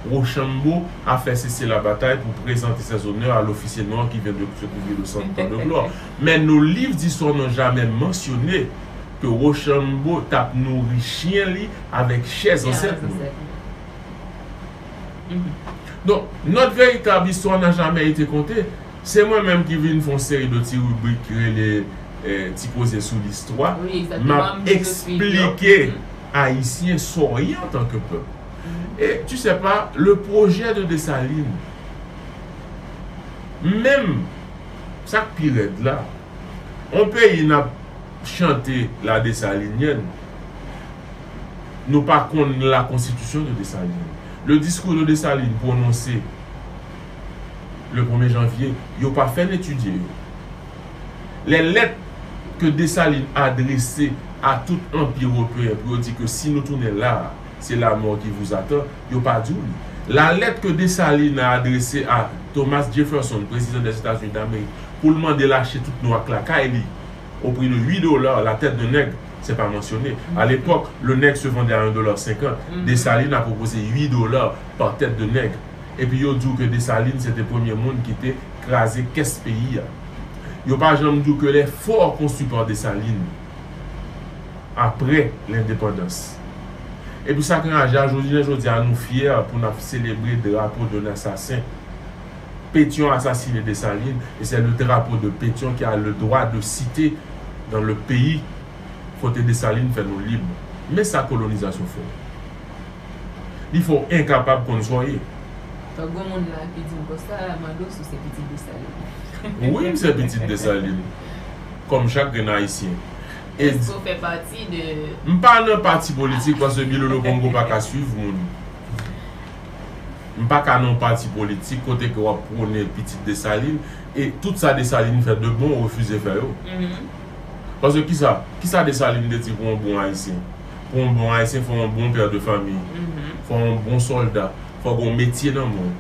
Rochambeau a fait cesser la bataille pour présenter ses honneurs à l'officier noir qui vient de se couvrir de sang tant de gloire. Mais nos livres d'histoire n'ont jamais mentionné que Rochambeau t ap nouri chyen li avec chair zansèt nou. Donk, notre véritable histoire n'a jamais été contée. Se mwen menm ki vin fè yon seri de ti ribrik ki rele eh, Ti Koze sou Listwa. M ap eksplike Ayisyen sa w ye antanke pèp. E tu sais pas, le projet de Dessalines, menm sa k pi rèd la, yon peyi n ap chante la Dessalinienne, nou pa konn la constitution de Dessalines. Le discours de Dessalines prononcé le premier janvier, yo pa fè n etidye yo. Les lettres que Dessalines adressé à tout empire européen pou yo di ke si nou tounen la, c'est la mort qui vous attend, yo pa di w li. La lettre que Dessalines a adressée à Thomas Jefferson, président des États-Unis d'Amérique, pou l mande l achte tout nwa k lakay li, au prix de huit dollars la tête de nègre, c'est pas mentionné. À l'époque, le nègre se vendait à un dollar cinquante. Dessalines a proposé huit dollars par tête de nègre. Epi yo di w ke Dessalines se te premye moun ki te kraze kès peyi a. Yo pa janm di w ke les forts construits par Dessalines après l'indépendance. Epi sa k anraje a, jodi, jodi a nou fyè pou n ap selebre drapo de n asasen. Pétion a assassiné Dessalines, et c'est le drapeau de Pétion qui a le droit de citer dans le pays kote Dessalines fè nou lib. Men sa kolonizasyon fè w. Li fè w enkapab konn sa w ye. Fòk gon moun la ki di m konsa, mande w si w se pitit Dessalines. Wi, m se pitit Dessalines. Kòm chak grenn Ayisyen. Èske w fè pati de M pa nan pati politik paske Bilolo Kongo pa ka swiv moun. M pa ka nan yon pati politik kote ke w ap pwone pitit Desalin, e tout sa Desalin fè de bon, ou refize fè yo. Paske kisa, kisa Desalin te di pou yon bon Ayisyen? Pou yon bon Ayisyen, fò yon bon pè de fanmi, fò yon bon sòlda, fò gen yon metye nan men w.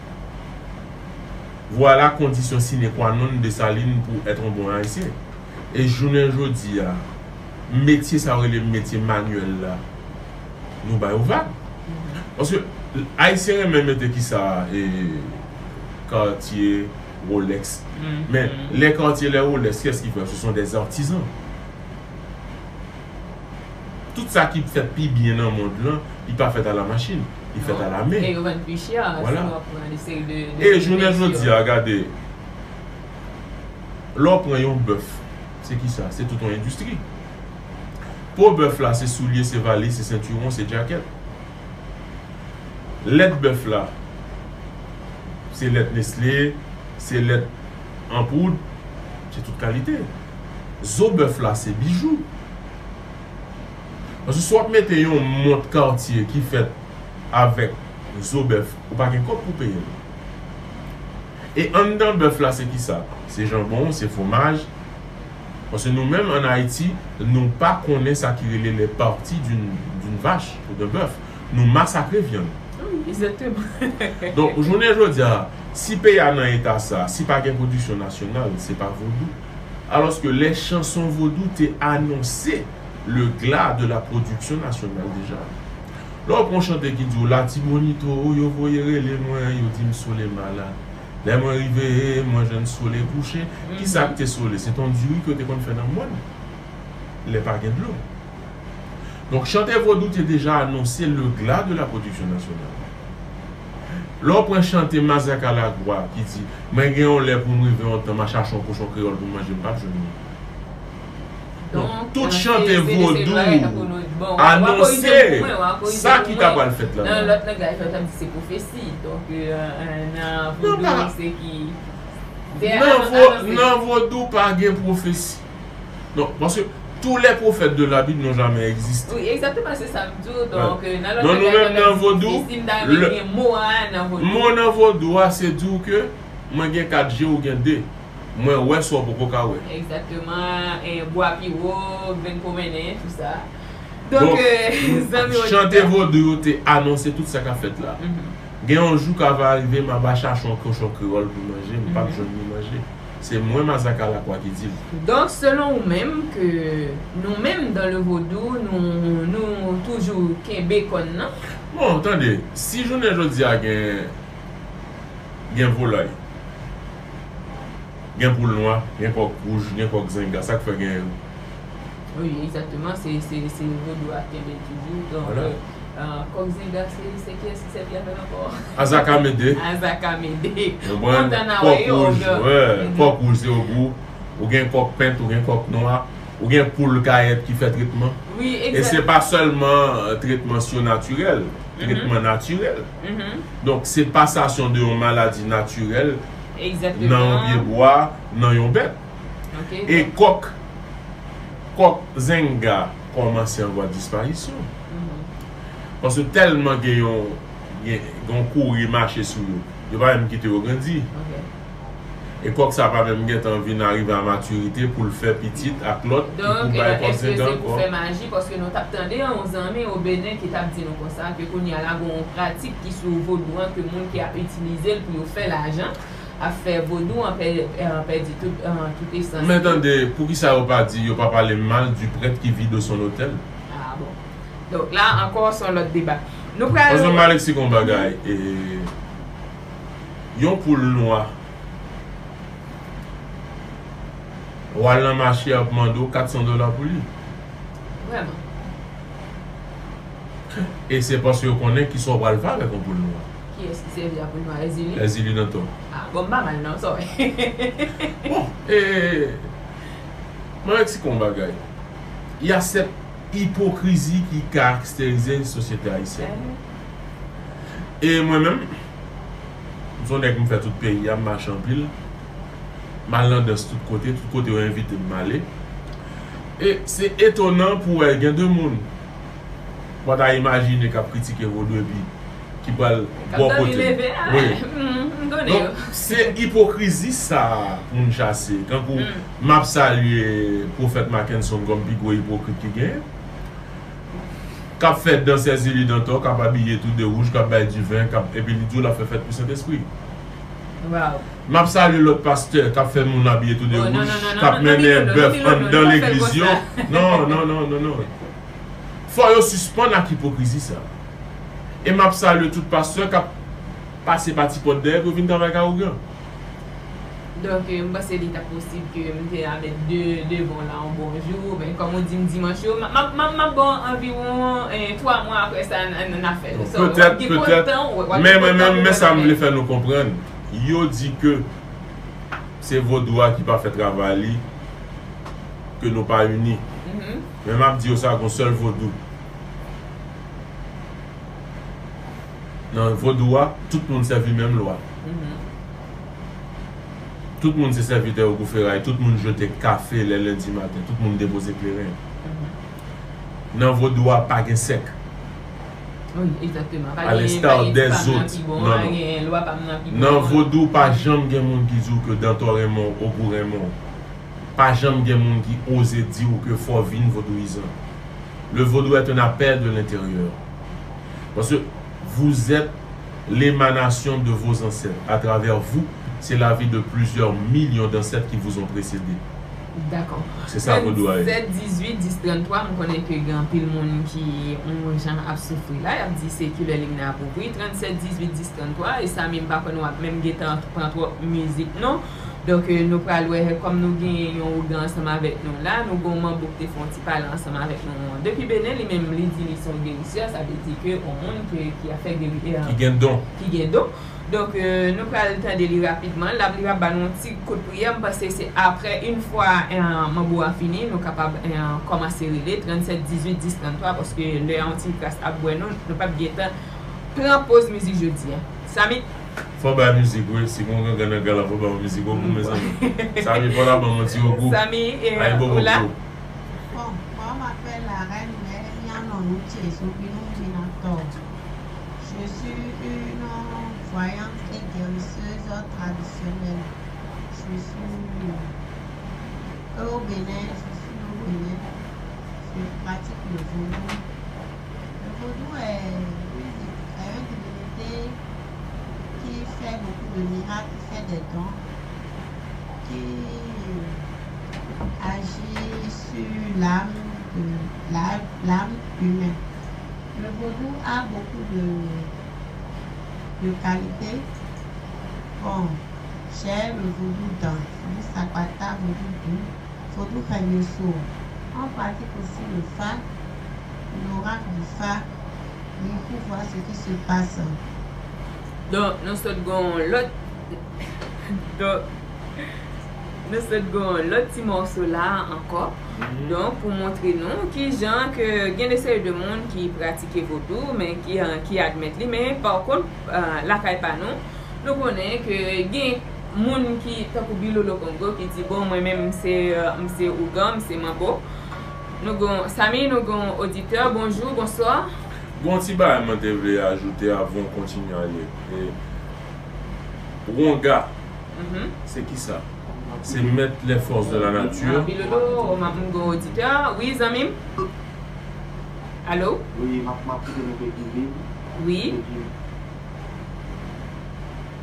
Vwala kondisyon sine kwa non Desalin pou èt yon bon Ayisyen. E jounen jodi a, metye sa yo rele metye manyèl la, nou ba yo vag. Paske Ayisyen renmen mete kisa, e, Cartier, Rolex. Men, les Cartier, les Rolex, kiyès ki fè? Ce sont des artisans. Tout sa ki fèt pi byen nan mond lan, li pa fèt a la machin, li fèt a la men. E yo vann pi chè, si w ap pran de seri de, de, de mesye. E jounen jodi a, gade, lè w pran yon bèf, se kisa? Se tout yon endistri. Po bèf la, se soulye, se valiz, se sentiwon, se djakèt. Lèt bèf la, se lèt Nestlé, se lèt an poud, se tout kalite. Zo bèf la, se bijou. Paske si w ap mete yon mont Cartier ki fèt avèk zo bèf, ou pa gen kòb pou peye l. E anndan bèf la, se kisa? Se janbon, se fwomaj. Paske nou menm, ann Ayiti, nou pa konnen sa ki rele les parties d'une, d'une vache ou d'un bœuf. Nou masakre vyann. Wi, egzakteman. Donk, jounen jodi a, si peyi a nan eta sa, si pa gen pwodiksyon nasyonal, se pa vodou. Alòske les chansons vodou te anonse le glas de la production nationale deja. Lè w pran chante ki di w Latibonit o, yo voye rele mwen, yo di m sole malad. Lè mwen rive, mwen jwenn sole kouche. Kisa k te sole? Se t on diri ke yo te konn fè nan mòn. Lè pa gen dlo. Donk, chante vodou te deja anonse le glas de la production nationale. Lè w pran chante Mazak Alagwa ki di, mwen gen yon lè pou m rive yon tan, m a chache yon kochon kreyòl pou m manje, m p ap jwenn li. Donk, tout chante vodou anonse sa ki ta pral fèt la. Nan lòt langaj, yo t ap di se pwofesi. Donk, nan vodou, se ki. Nan vodou, pa gen pwofesi. Non, paske tous les prophètes de la Bible n'ont jamais existé. Wi, egzakteman, se sa m di w. Donk, nan lòt langaj, yo t ap di, si m ta renmen gen mo a nan vodou. Mo nan vodou a, se di w ke mwen gen kat je, ou gen de. Mwen wè sa w poko ka wè. Egzakteman, e, bwa pi wo, grenn pwomennen, tout sa. Donk, e, zanmi oditè, chante vodou yo te anonse tout sa k ap fèt la. Gen yon jou ka va rive, m a va chache yon kochon kreyòl pou manje, m p ap jwenn li manje. Se mwen, Mazak Alakwa, ki di l. Donk, selon ou menm, ke nou menm, dans le vodou, nou, nou toujou kenbe kòn nan? Bon, tande, si jounen jodi a gen, gen volay, gen poul nwa, gen kòk wouj, gen kòk zenga, sa k fè gen. Wi, egzakteman, se, se, se vodou a kenbe toujou. Donk, e, kòk zenga, se, se kiyès ki sèvi avè l ankò? Azakamede. Azakamede. Kontan n a wè yo. Kòk wouj, wi, kòk wouj, se ogou. Ou gen kòk pent, ou gen kòk nwa, ou gen poul kayèt ki fè tretman. Wi, egzak. E se pa sèlman, e, tretman sinatirèl, tretman natirèl. Donk, se pasasyon de yon maladi natirèl nan yon pye bwa, nan yon bèt. E kòk, kòk zenga kòmanse an vwa disparisyon. Paske tèlman gen yon, gen, gen yon kouri mache sou yo, yo pa menm kite yo grandi. E kòk sa pa menm gentan vin arive a matirite pou l fè pitit ak lòt ki pou bay kòk zenga ankò. Donk, èske se pou fè maji? Paske nou t ap tande yon zanmi o Benin ki t ap di nou konsa, ke kounye a la, gen yon pratik ki sou vodou an, ke moun ki ap itilize l pou yo fè lajan, ap fè vodou an pè-, an pèdi tout, an tout esans li. Men tande, poukisa yo pa di, yo pa pale mal du prêtre qui vit de son autel? Ah bon. Donk la ankò, se yon lòt deba. Nou pral. Paske m al eksplike yon bagay, e, yon poul nwa, w al nan mache, y ap mande w kat san dola pou li. Vrèman. E se paske yo konnen kisa w pral fè avèk yon poul nwa. Kiyès ki sèvi a poul nwa? Èzili? Èzili Dantò. Ah, bon, m pa mal non, sa w. Bon, e, mwen eksplike yon bagay. Y a cette hypocrisie ki karakterize sosyete ayisyèn. E mwen menm, m se yon nèg, m fè tout peyi a, m mache anpil. M al nan dans tout kote, tout kote yo envite m, m ale. E se etonan pou wè gen de moun w pa ta imajine k ap kritike vodou epi ki pral bò kote. Wi. Donk, se ipokrizi sa a pou n chase. Tankou, m ap salye Pwofèt Mackenson kòm pi gwo ipokrit ki genyen. K ap fè dansèz Lili Dantò, k ap abiye tou de wouj, k ap bay diven, k ap, epi li di w l ap fè fèt pou Sentespri. M ap salye lòt pastè k ap fè moun abiye tou de wouj, k ap mennen bèf anndan legliz yo. Non, non, non, non, non. Fò yo sispann ak ipokrizi sa. E m ap salye tout pastè k ap pase pa ti pòt dèyè pou yo vin travay kay ougan. Donk, euh, m panse li t ap posib ke m te a met de, devan w la yon bonjou, men kòm ou di m dimanch yo, m ap, m ap, m ap, m ap ba w anviwon, eh, twa mwa apre sa, n, n, n a fè l. So, w ap gen kòd tan, w ap gen kòd tan pou w fè l. Men, men, men, men sa m vle fè nou konprann. Yo di ke se vodou a ki pa fè travay li, ke nou pa ini. Men m ap di yo sa, gon sèl vodou. Nan vodou a, tout moun sèvi menm lwa. Tout moun se sèvitè Ogou Feray, tout moun jete kafe lè lendi maten, tout moun depoze kleren. Nan vodou a, pa gen sèk. Alesta dèzòt. Non, non. Nan vodou, pa janm gen moun ki di w ke Dantò renmen w, Ogou renmen w. Pa janm gen moun ki oze di w ke fò w vin vodouyizan. Le vodou est un appel de l'intérieur. Parce que vous êtes l'émanation de vos ancêtres. À travers vous, c'est la vie de plusieurs millions d'ancêtres qui vous ont précédé. Dakò. Se sa vodou a ye. Tranntsèt dizuit dis tranntwa, m konnen ke gen anpil moun ki yon jan ap soufri la, y ap di se kilè limna ap ouvri. Tranntsèt dizuit dis tranntwa, e Samy, m pa kwè nou ap menm gentan pran twòp mizik non. Donk, euh, nou pral wè, kòm nou gen yon ougan ansanm avèk nou la, nou gen yon manbo ki te fè yon ti pale ansanm avèk nou. Depi Benen, li menm, li di li se yon gerisè, sa vle di ke yon moun ke, ki ap fè geri, euh, ki gen don. Ki gen don. Donk, euh, nou pral tande li rapidman. L ap, li ap ba nou yon ti kout priyè. M panse se apre, yon fwa, euh, manbo a fini, nou kapab, euh, kòmanse rele tranntsèt dizuit dis tranntwa, paske lè a yon ti kras ap bwè nou, nou p ap gentan pran poz mizik jodi a. Samy. Fò bay mizik wi, si gon gangan nan gala fò bay yon mizik Ogou mezanmi. Samy fò la ban m yon ti Ogou. Samy, eh, ou la? Bon, moi je m'appelle la reine Mère Yanonouche Sobinou Minator. Je suis une voyante et guérisseuse traditionnelle. Je suis, euh, au Bénin, je suis au Bénin. Je pratique le vodou. Le vodou est une, est une divinité qui fait beaucoup de miracles, qui fait des dons, qui agit sur l'âme de la, l'âme humaine. Le vodou a beaucoup de, de qualités. Bon, j'ai le vodou danse, vodou sakwata, vodou dou, vodou kènyoso. On pratique aussi le fa, l'oracle du fa, pour voir ce qui se passe. Donk, nou sot gon lòt, donk, nou sot gon lòt ti mòso la ankò. Donk, pou montre nou kijan ke gen de seri de moun ki pratike vodou, men ki, ki admèt li, men pa kont, euh, lakay pa nou, nou konnen ke gen moun ki, tankou Bilolo Kongo, ki di, bon, mwen menm, m se, euh, m se ougan, m se manbo. Nou gon, Samy, nou gon oditè, bonjou, bonswa. Gon ti bagay mwen te vle ajoute avan w kontinye ale. E, wonga, se ki sa? Se maître les forces de la nature. Bilolo, m ap, m gon oditè. Wi, zanmi m. Alo? Wi, m ap, m ap koute nou depi Lil. Wi. Depi,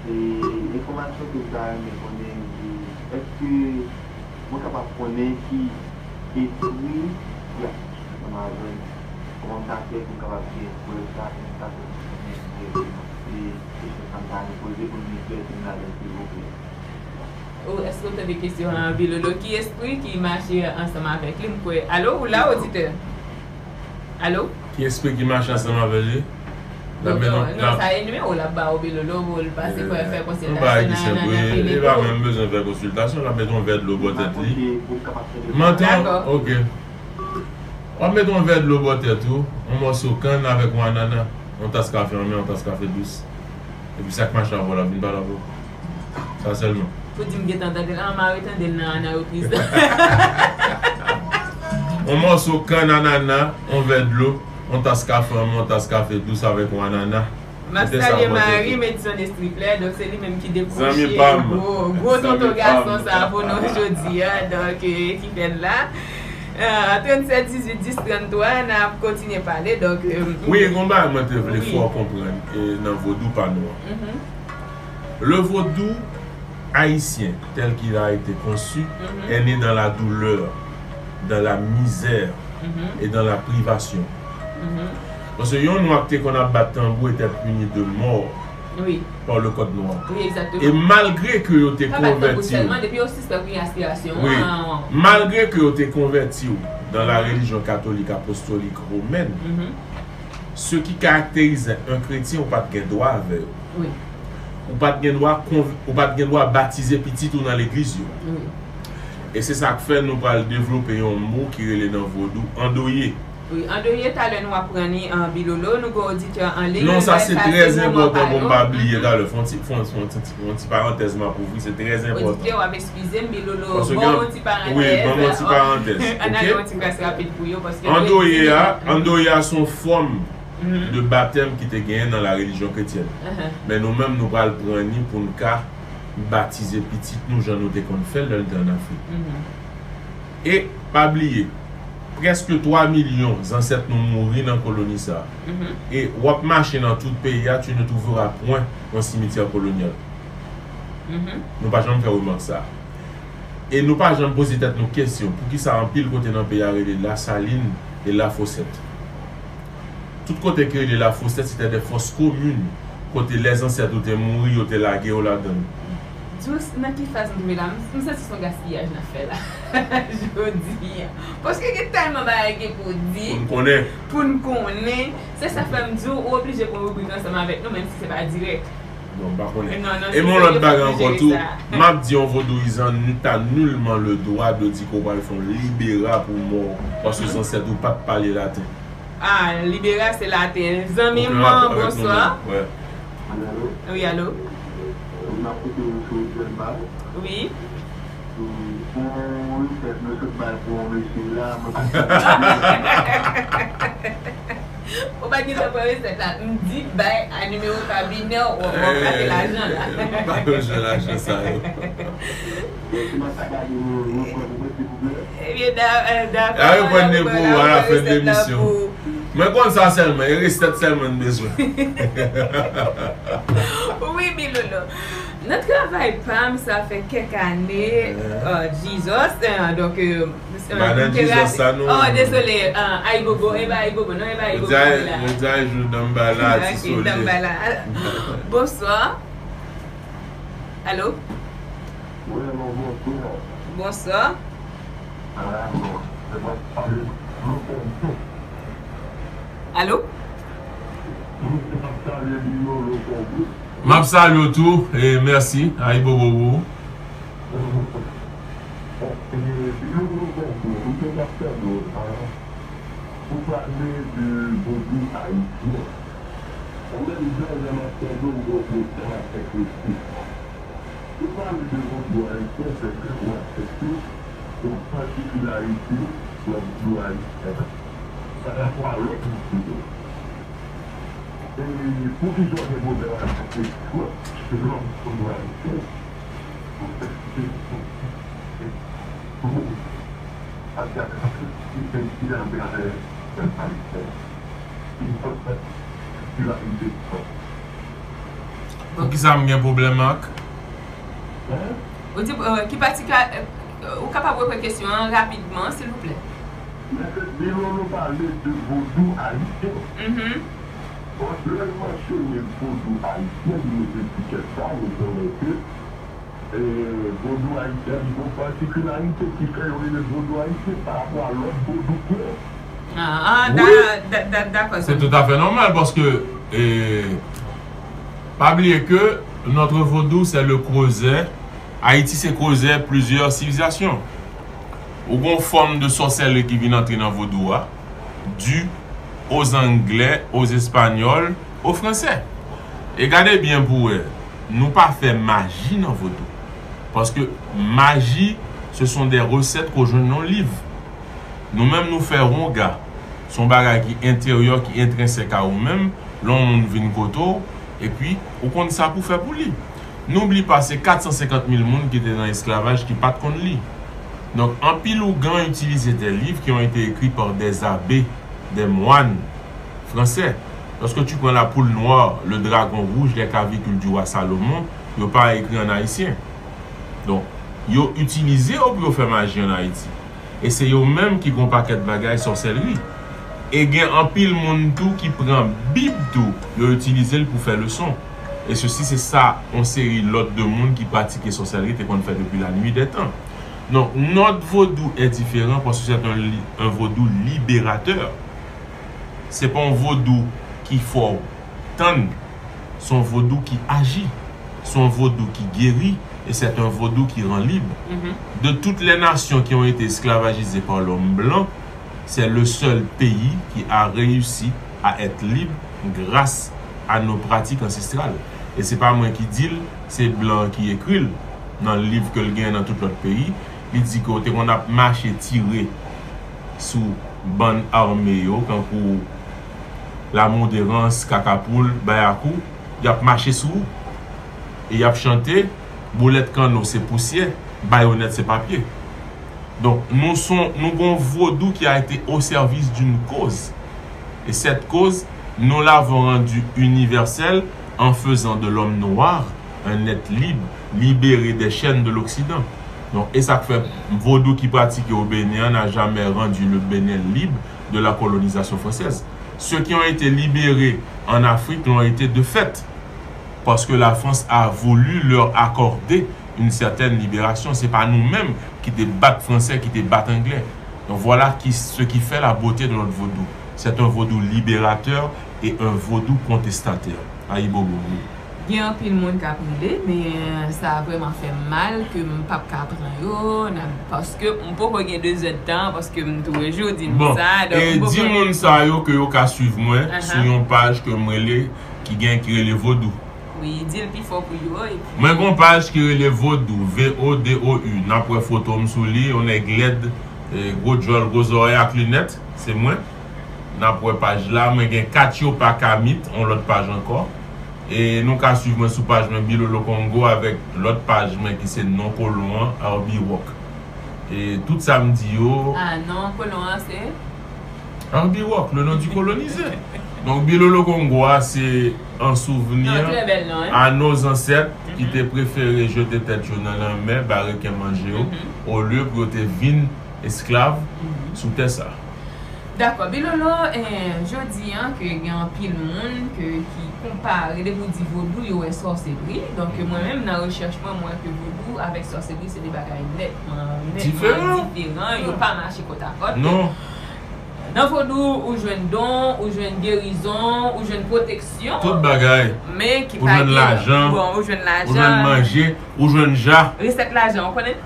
e, enfòmasyon ke m ta renmen konnen, e, èske mwen kapab konnen ki espri ki ap ansanm avè m? Kòman m ta fè pou m kapab gen prèv sa, kòman m ta fè pou m konnen egzakteman? Se kesyon sa m ta renmen poze pou m li klè pou m ladan, silvouplè. Ou, èske w tande kesyon an, Bilolo? Ki espri ki mache ansanm avèk li? M kwè. Alo, ou la, oditè? Alo? Ki espri ki mache ansanm avè li? L ap met yon, non, sa e nimewo l ap ba w, Bilolo, pou l pase fè, fè konsiltasyon nan, nan, nan klinik ou. Li pa menm bezwen fè konsiltasyon, l ap met yon vè dlo bò tèt li. Manton, ok. W ap met yon vè dlo bò tèt ou, yon mòso kann avèk yon anana, yon tas kafe anmè, yon tas kafe dous. Epi sa k mache avè w la vin pale avè w. Sa sèlman. Pou di m gentan tande l, an, m a retande l nan, nan repriz la. Yon mòso kann anana, yon vè dlo, yon tas kafe anmè, yon tas kafe dous avèk yon anana. M ap salye Marie, Edson Estripler, donk se li menm ki dekwoche gwo, gwo tonton gason sa pou nou jodi a, donk, eh, ki fè l la. Eh, tranntsèt dizuit dis tranntwa, n ap kontinye pale, donk, eh, wi, gon bagay mwen te vle fè w konprann, eh, nan vodou pa nou an. Le vodou haïtien, tel qu'il a été conçu, est né dans la douleur, dans la misère et dans la privation. Paske yon nwa ki te konn ap bat tanbou était puni de mort par le code noir. E malgre ke yo te konvèti w, malgre ke yo te konvèti w dans la religion catholique apostolique romaine, ce qui caractérisait un chrétien, ou pa t gen dwa avè yo. Ou pa t gen dwa konv-, ou pa t gen dwa batize pitit ou nan legliz yo. E se sa k fè nou pral devlope yon mo ki rele nan vodou andoye. Wi, andoye, talè nou ap pran li an Bilolo, nou gen oditè an liy. Non, sa se trè enpòtan pou m pa bliye talè. Fon ti, fon, fon ti, fon ti parantèz m ap ouvri, se trè enpòtan. Oditè, w ap eskize m, Bilolo, ban m yon ti parantèz. Wi, ban m yon ti parantèz. Ann al yon ti kras rapid pou yo, paske andoye a, andoye a se yon fòm de batèm ki te genyen nan la religion chrétienne. Men nou menm, nou pral pran li pou n ka batize pitit nou jan nou te konn fè l lè l te ann Afrik. E pa bliye, prèske twa milyon zansèt nou mouri nan koloni sa a. E w ap mache nan tout peyi a, tu ne trouveras point un cimetière colonial. Nou pa janm fè remak sa a. E nou pa janm poze tèt nou kesyon, poukisa anpil kote nan peyi a rele Lasalin e Lafosèt? Tout kote ki rele Lafosèt, se te de fòs komin, kote lè zansèt ou te mouri, yo te lage yo ladan l. Dous, nan ki faz m twouve la? M, m santi se yon gaspiyaj n ap fè la jodi a. Paske gen tèlman bagay gen pou di, pou n konnen, pou n konnen. Se sa fè m di w, ou oblije pran ribrik ansanm avèk nou, menm si se pa dirèk. Non, m pa konnen. E men yon lòt bagay ankò tou, m ap di yon vodouyizan, nou ta nulman le dwa de di ke w pral fè yon libera pou mò, paske zansèt ou pa t pale laten. Ah, libera se laten. Zanmi m, bonswa. Wi, alo. Wi. Ou pa t gen tan pran resèt la. M di bay a nimewo kabinè w, w ap gate lajan la. M pa bezwen lajan sa yo. Ebyen, da-, eh, dakò. A reprann li pou ou a la fen de lemisyon. Mwen konn sa sèlman, e resèt sèlman n bezwen. Wi, Bilolo. Nan travay pa m, sa fè kèk ane, euh, Jesus, euh, donk, euh, euh, m te rate. Oh, dezole, euh, Ayibobo, e pa Ayibobo, non, e pa Ayibobo la. Yo di Ayibobo, Dambala, ti Sole. Dambala. Bonswa. Alo? Wi, alo, bonswa. Bonswa. Alo? M ap salye w tou, e mèsi. Ayibobo pou ou. Ou pale de vodou ayisyen. Ou menm jan lè m ap tande w, m gon pwoblèm avèk respè. Ou pale de vodou ayisyen, se ke ou aksepte yon patikilarite nan vodou ayisyen an parapò a lòt vodou yo. E poukisa w gen pwoblèm avèk ekspresyon vodou ayisyen? Poukisa m gen pwoblèm ak? Ou di, euh, ki pati ka, euh, ou kapab reprann kesyon an rapidman, silvouplè? Mèt Bilolo pale de vodou ayisyen. Bon, lè l mansyone vodou ayisyen, li mete etikèt sa, nou konnen ke, eh, vodou ayisyen, li gon patikilarite ki fè yo rele vodou ayisyen pa rapò a lòt vodou kwè. Ah, ah, da-, da-, da-, dakò. C'est tout à fait normal parce que, eh, pas oublier que notre vodou, c'est le creuset. Ayiti se creuset plusieurs civilisations. Ou gon fòm de sòsèlri ki vin antre nan vodou a, dû aux Anglais, aux Espagnols, aux Français. E gade byen pou wè, nou pa fè maji nan vodou. Paske maji, ce sont des recettes ke w jwenn nan yon liv. Nou menm, nou fè wonga. Se yon bagay ki enteryè, ki entrensèk a ou menm. Lè yon moun vin kote w, Epi, ou konn sa pou fè pou li. N'oublie pas, se kat san senkant mil moun ki te nan esklavaj ki pa t konn li. Donk, anpil ougan itilize des livres qui ont été écrits par des abbés, des moines français. Lorsque tu prends la poule noire, le dragon rouge, les clavicules du roi Salomon, yo pa ekri an ayisyen. Donk, yo itilize yo pou yo fè maji an Ayiti. E se yo menm ki gon pakèt bagay sòsèlri. E gen anpil moun tou ki pran Bib tou, yo itilize l pou fè leson. E sesi se sa yon seri lòt de moun ki pratike sòsèlri te konn fè depi la nuit des temps. Donk, notre vodou est différent parce que c'est un, li- un vodou libérateur. Se pa yon vodou ki fè w tann. Se yon vodou ki aji. Se yon vodou ki geri. Et c'est un vodou qui rend libre. De toutes les nations qui ont été esclavagisées par l'homme blanc, c'est le seul pays qui a réussi à être libre grâce à nos pratiques ancestrales. E se pa mwen ki di l, se blan ki ekri l nan liv ke l gen nan tout lòt peyi. Li di ke w te konn ap mache tire sou bann ame yo, kankou Lamoderans, Kakapoul, Bayakou, y ap mache sou ou. E y ap chante, boulèt kanno se pousyè, bayonèt se papye. Donk, nou son, nou gon vodou ki a été au service d'une cause. Et cette cause, nous l'avons rendue universelle en faisant de l'homme noir un être libre, libéré des chaînes de l'Occident. Donk, e sa k fè vodou ki pratike au Bénin n'a jamais rendu le Bénin libre de la colonisation française. Ceux qui ont été libérés en Afrique l'ont été de fait, parce que la France a voulu leur accorder une certaine libération. Se pa nou menm ki te bat fransè, ki te bat anglè. Donc voilà qui, ce qui fait la beauté de notre vodou. C'est un vodou libérateur et un vodou contestataire. Ayibobo, wi. Gen anpil moun k ap rele, men sa vrèman fè m mal ke m p ap ka pran yo, nan, paske m poko gen de zèdtan, paske m toujou di nou Bon, sa, donk e m poko di moun sa yo ke yo ka swiv mwen Ahan. sou yon paj ke m rele, ki gen, ki rele Vodou. Wi, di l pi fò pou yo, epi Mwen gon paj ki rele Vodou, V O D O U. N ap wè foto m sou li, yon nèg lèd, e, gwo djòl, gwo zòrèy ak linèt, se mwen. N ap wè paj la, mwen gen Katyopa Kamit, yon lòt paj ankò. E nou ka swiv mwen sou paj mwen Bilolo Kongo avèk lòt paj mwen ki se Non Kolon an, Arby Rock. E tout sa m di yo Ah, non, kolon an se? Arby Rock, le nom du colonisé. Donk, Bilolo Kongo a, se an souvni Non, trè bèl non, hein? à nos ancêtres ki te prefere jete tèt yo nan lanmè, ba reken manje yo, olye pou yo te vin esklav sou tè sa. Dakò, Bilolo, eh, jodi an ke gen anpil moun ke, ki konpare, depi w di vodou, yo wè sòsèlri. Donk, mwen menm, nan rechèch mwen, mwen wè ke vodou avèk sòsèlri, se de bagay nètman, nètman Diferan. diferan. Yo pa mache kòtakòt. Non. Nan vodou, ou jwenn don, ou jwenn gerizon, ou jwenn pwoteksyon. Tout bagay. Men ki Ou pa jwenn gen lajan, bon, ou jwenn ou jwenn lajan. manje, ou jwenn ja. Resèt lajan, ou konnen?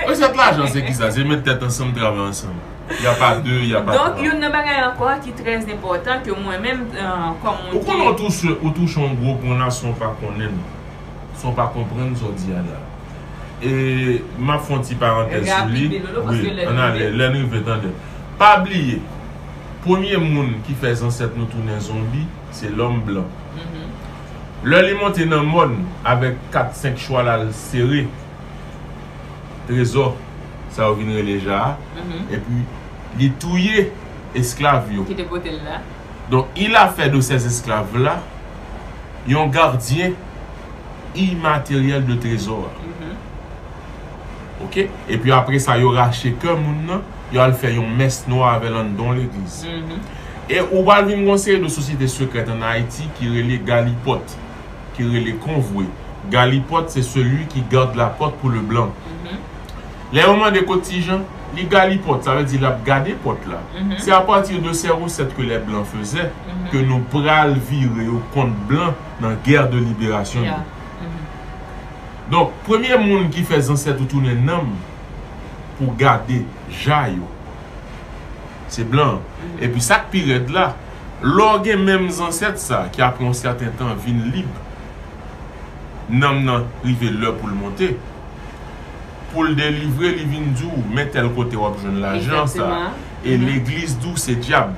Resèt lajan, se ki sa? Se met tèt ansanm, travay ansanm. Y a pa de, y a pa Donk, twa. youn nan bagay ankò ki trè enpòtan ke mwen menm, eh, kòm moun Ou konnen ki ou touche, ou touche yon gwo pwen la san w pa konnen l. San w pa konprann sa w di a la. E m ap fè yon ti parantèz sou li. Rapid, Bilolo, paske Wi, lè n ann ale, rive. lè n rive, tande. Pa bliye, premye moun ki fè zansèt nou tounen zonbi, se lòm blan. Mhm. Lè li monte nan mòn avèk kat, senk chwal al sere trezò, sa yo vin rele ja a, Mhm. epi li touye esklav yo. Ki te pote l la. Donk, il a fait de ces esclaves-là yon gadyen imateryèl de trezò a. Mhm. Oke? Epi apre sa, yo rache kè moun nan, yo al fè yon mès nwa avè l anndan yon legliz. Mhm. E ou pral vin gon seri de sosyete sekrèt ann Ayiti ki rele galipòt, ki rele konvwe. Galipòt, c'est celui qui garde la porte pour le blanc. Mhm. Lè yo mande kot Ti Jan, li galipòt, sa vle di l ap gade pòt la. Mhm. C'est à partir de ces recettes que les blancs faisaient Mhm. que nou pral vire yo kont blan nan guerre de libération. Yeah. Mhm. Donk, premye moun ki fè zansèt ou tounen nanm pou gade ja yo, se blan. Mhm. Epi sa k pi rèd la, lè w gen menm zansèt sa ki apre yon sèten tan vin lib, nanm nan rive lè pou l monte. Pou l delivre, li vin di w, men tèl kote w ap jwenn lajan sa. Exactement. E Mhm. legliz di w se dyab.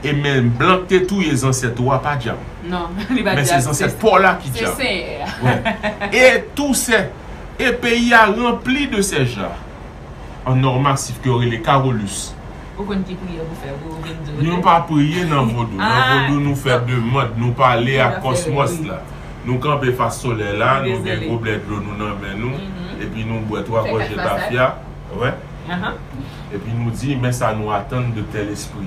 E men blan k te touye zansèt ou a pa djab. Non, li pa Men se djab. Zansèt pa w la ki Se djab. Senyè a. Wè. Et tous ces et pays a rempli de ces gens en or massif ke yo rele Carolus. Ou konn ki priyè pou fè pou ou vin di. Nou pa priye nan vodou. Nan Ah, vodou nou fè non. Demann, nou pale Nou ak pa fè kòsmòs wi. La. Nou kanpe fas solèy la, nou gen Dezole. Goblè dlo nou nan men nou, Mhm. Epi nou bwè twa Fè gòje kat fasad. Tafya. Wè. Ahan. Epi nou di, men sa nou atann de tèl espri.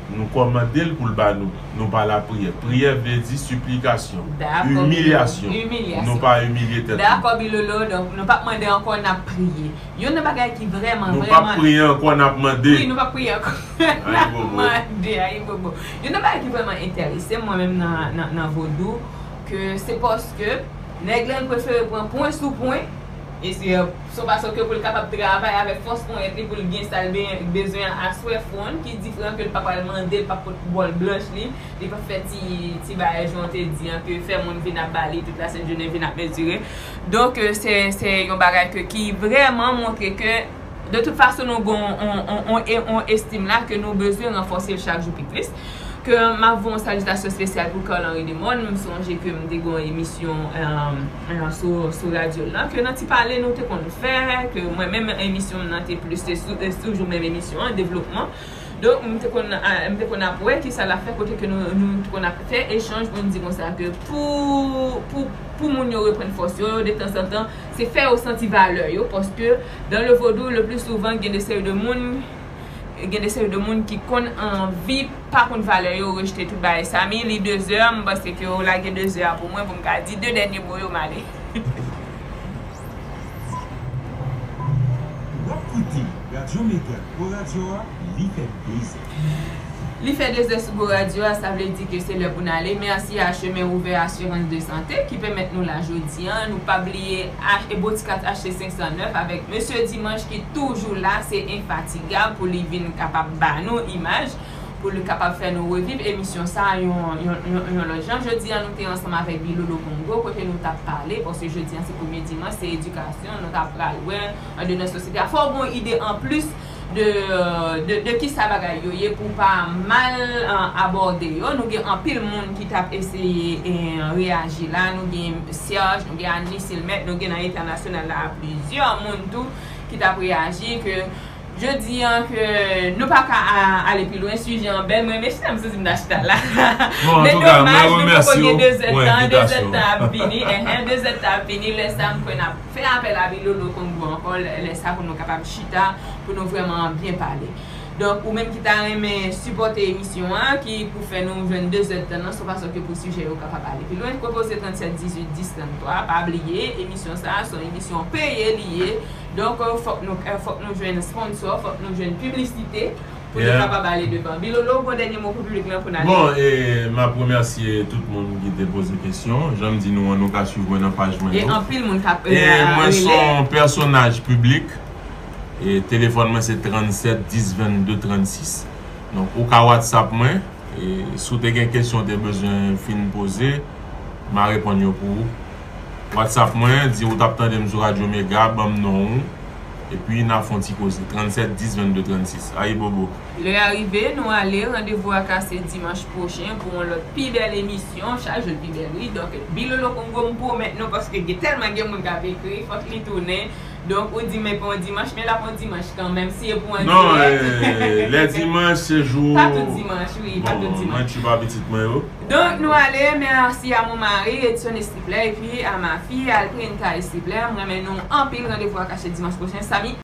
Nou kòmande l pou l ba nou. Nou pa lapriyè. Priyè vle di siplikasyon, Dakò, imilyasyon. imilyasyon. Nou pa imilye tèt nou. Dakò, Bilolo, donk nou p ap mande ankò, n ap priye. Youn nan bagay ki vrèman, Nou p ap vrèman priye ankò, n ap mande. Wi, nou p ap priye ankò. N ap Bobo. Mande, ayibobo. Youn nan bagay ki vrèman enterese mwen menm nan, nan, nan vodou, ke se paske nèg la l prefere pran pwen sou pwen, e se, se yon fason ke pou l kapab travay avèk fòs ponyèt li pou l gen sa l be-, bezwen an aswè fon, ki diferan ke l pa pral mande, l p ap pot bòl blanch li, li p ap fè ti, ti bagay jan w te di an, ke fè moun vin ap ba li tout la sent jounen, vin ap mezire. Donk, euh, se, se yon bagay ke, ki vrèman montre ke, de tout fason, nou gen yon, yon, yon, yon, yon estim la ke nou bezwen ranfòse l chak jou pi plis. Ke m ap voye yon salitasyon espesyal pou Carl Henry Demon. M sonje ke m te gen yon emisyon, euh, euh, sou, sou radyo la, ke nan ti pale nou te konn fè, ke mwen menm emisyon m nan te plis, se sou, se toujou menm emisyon an, devlopman. Donk, m te konn, ah, m te konn ap wè ki sa l ap fè kote ke nou, nou te konn ap fè echanj pou n di konsa ke pou, pou, pou moun yo reprann fòs yo, de tanzantan, se fè yo santi valè yo, paske dans le vodou, le plus souvent, gen de seri de moun, gen de seri de moun ki konn anvi pa konn valè yo, rejte tout bagay. Samy, li de zè, m panse ke w lage de zè a pou mwen, pou m ka di de dènye mo yo, m ale. W ap koute Radyo Mega, gwo radyo a, li fè de zè. Li fè de zè sou gwo radyo a, sa vle di ke se lè pou n ale. Mèsi a Chemin Ouvert Assurance de Santé ki pèmèt nou la jodi an. Nou pa bliye H-, e botik H C senk san nèf avèk Mesye Dimanche ki toujou la, se enfatigab pou li vin kapab ba nou imaj, pou li kapab fè nou reviv emisyon sa a yon, yon, yon, yon lòt jan. Jodi an, nou te ansanm avèk Bilolo Kongo, kote nou t ap pale, paske jodi an se premye dimanch, se edikasyon, nou t ap pral wè, andedan sosyete a. Fò w gen yon ide anplis de, de, de kisa bagay yo ye pou w pa mal, euh, abòde yo. Nou gen anpil moun ki t ap eseye, eh, reyaji la. Nou gen Serge, nou gen Annie Silmèt, nou gen nan entènasyonal la plizyè moun tou ki t ap reyaji ke jodi an ke nou pa ka a-, ale pi lwen, sijè an bèl. Mwen menm chita, m santi m ta chita la. Bon, Men antouka, domaj, mwen nou poko remèsye gen w de zèdtan, pou de envitasyon. Zèdtan ap vini, enhen, de zèdtan ap vini, lè sa m kwè n ap fè apèl a Bilolo Kongo ankò, lè, lè sa pou nou kapab chita, pou nou vrèman byen pale. Donk, ou menm ki ta renmen sipòte emisyon an, ki pou fè nou jwenn de zèdtan nan, se yon fason ke pou sijè yo kapab ale pi lwen, konpoze trannsèt dizuit dis tranntwa. Pa bliye, emisyon sa a, se yon emisyon peye li ye. Donk, fòk nou, fòk nou jwenn sponsò, fòk nou jwenn piblisite, pou nou Yeah. kapab ale devan. Bilolo, gon dènye mo pou piblik lan pou n ale. Bon, e m ap remèsye tout moun ki te poze kesyon. Jan m di nou an, nou ka swiv mwen nan paj mwen E yo. anpil moun k ap, E euh, mwen se rele. Yon pèsonaj piblik. E telefòn mwen se trannsèt dis vennde trannsis. Donk, ou ka WhatsApp mwen. E si w te gen kesyon w te bezwen fin poze, m a reponn yo pou ou. WhatsApp mwen, di ou t ap tande m sou Radyo Mega, ban m non ou. Epi n a fè yon ti koze. Trannsèt dis vennde trannsis. Ayibobo. Lè a rive, nou ale. Randevou a kase dimanch pwochen pou yon lòt pi bèl emisyon. Chak jou l pi bèl, wi. Donk, Bilolo Kongo, m pwomèt nou, paske gen tèlman gen moun k ap ekri, fòk li tounen. Donk, ou di, men pa yon dimanch, men l ap yon dimanch kanmenm. Si e pou yon Non, dirèk. E, lè dimanch, se jou. Pa tout dimanch, wi, pa tout Bon, dimanch. mwen tchoup a pitit mwen yo. Donk, nou ale, mèsi a mon mari, Edson Estripler, epi a ma fille, Alprinta Estripler. M renmen nou anpil, randevou a kase dimanch pwochen. Samy.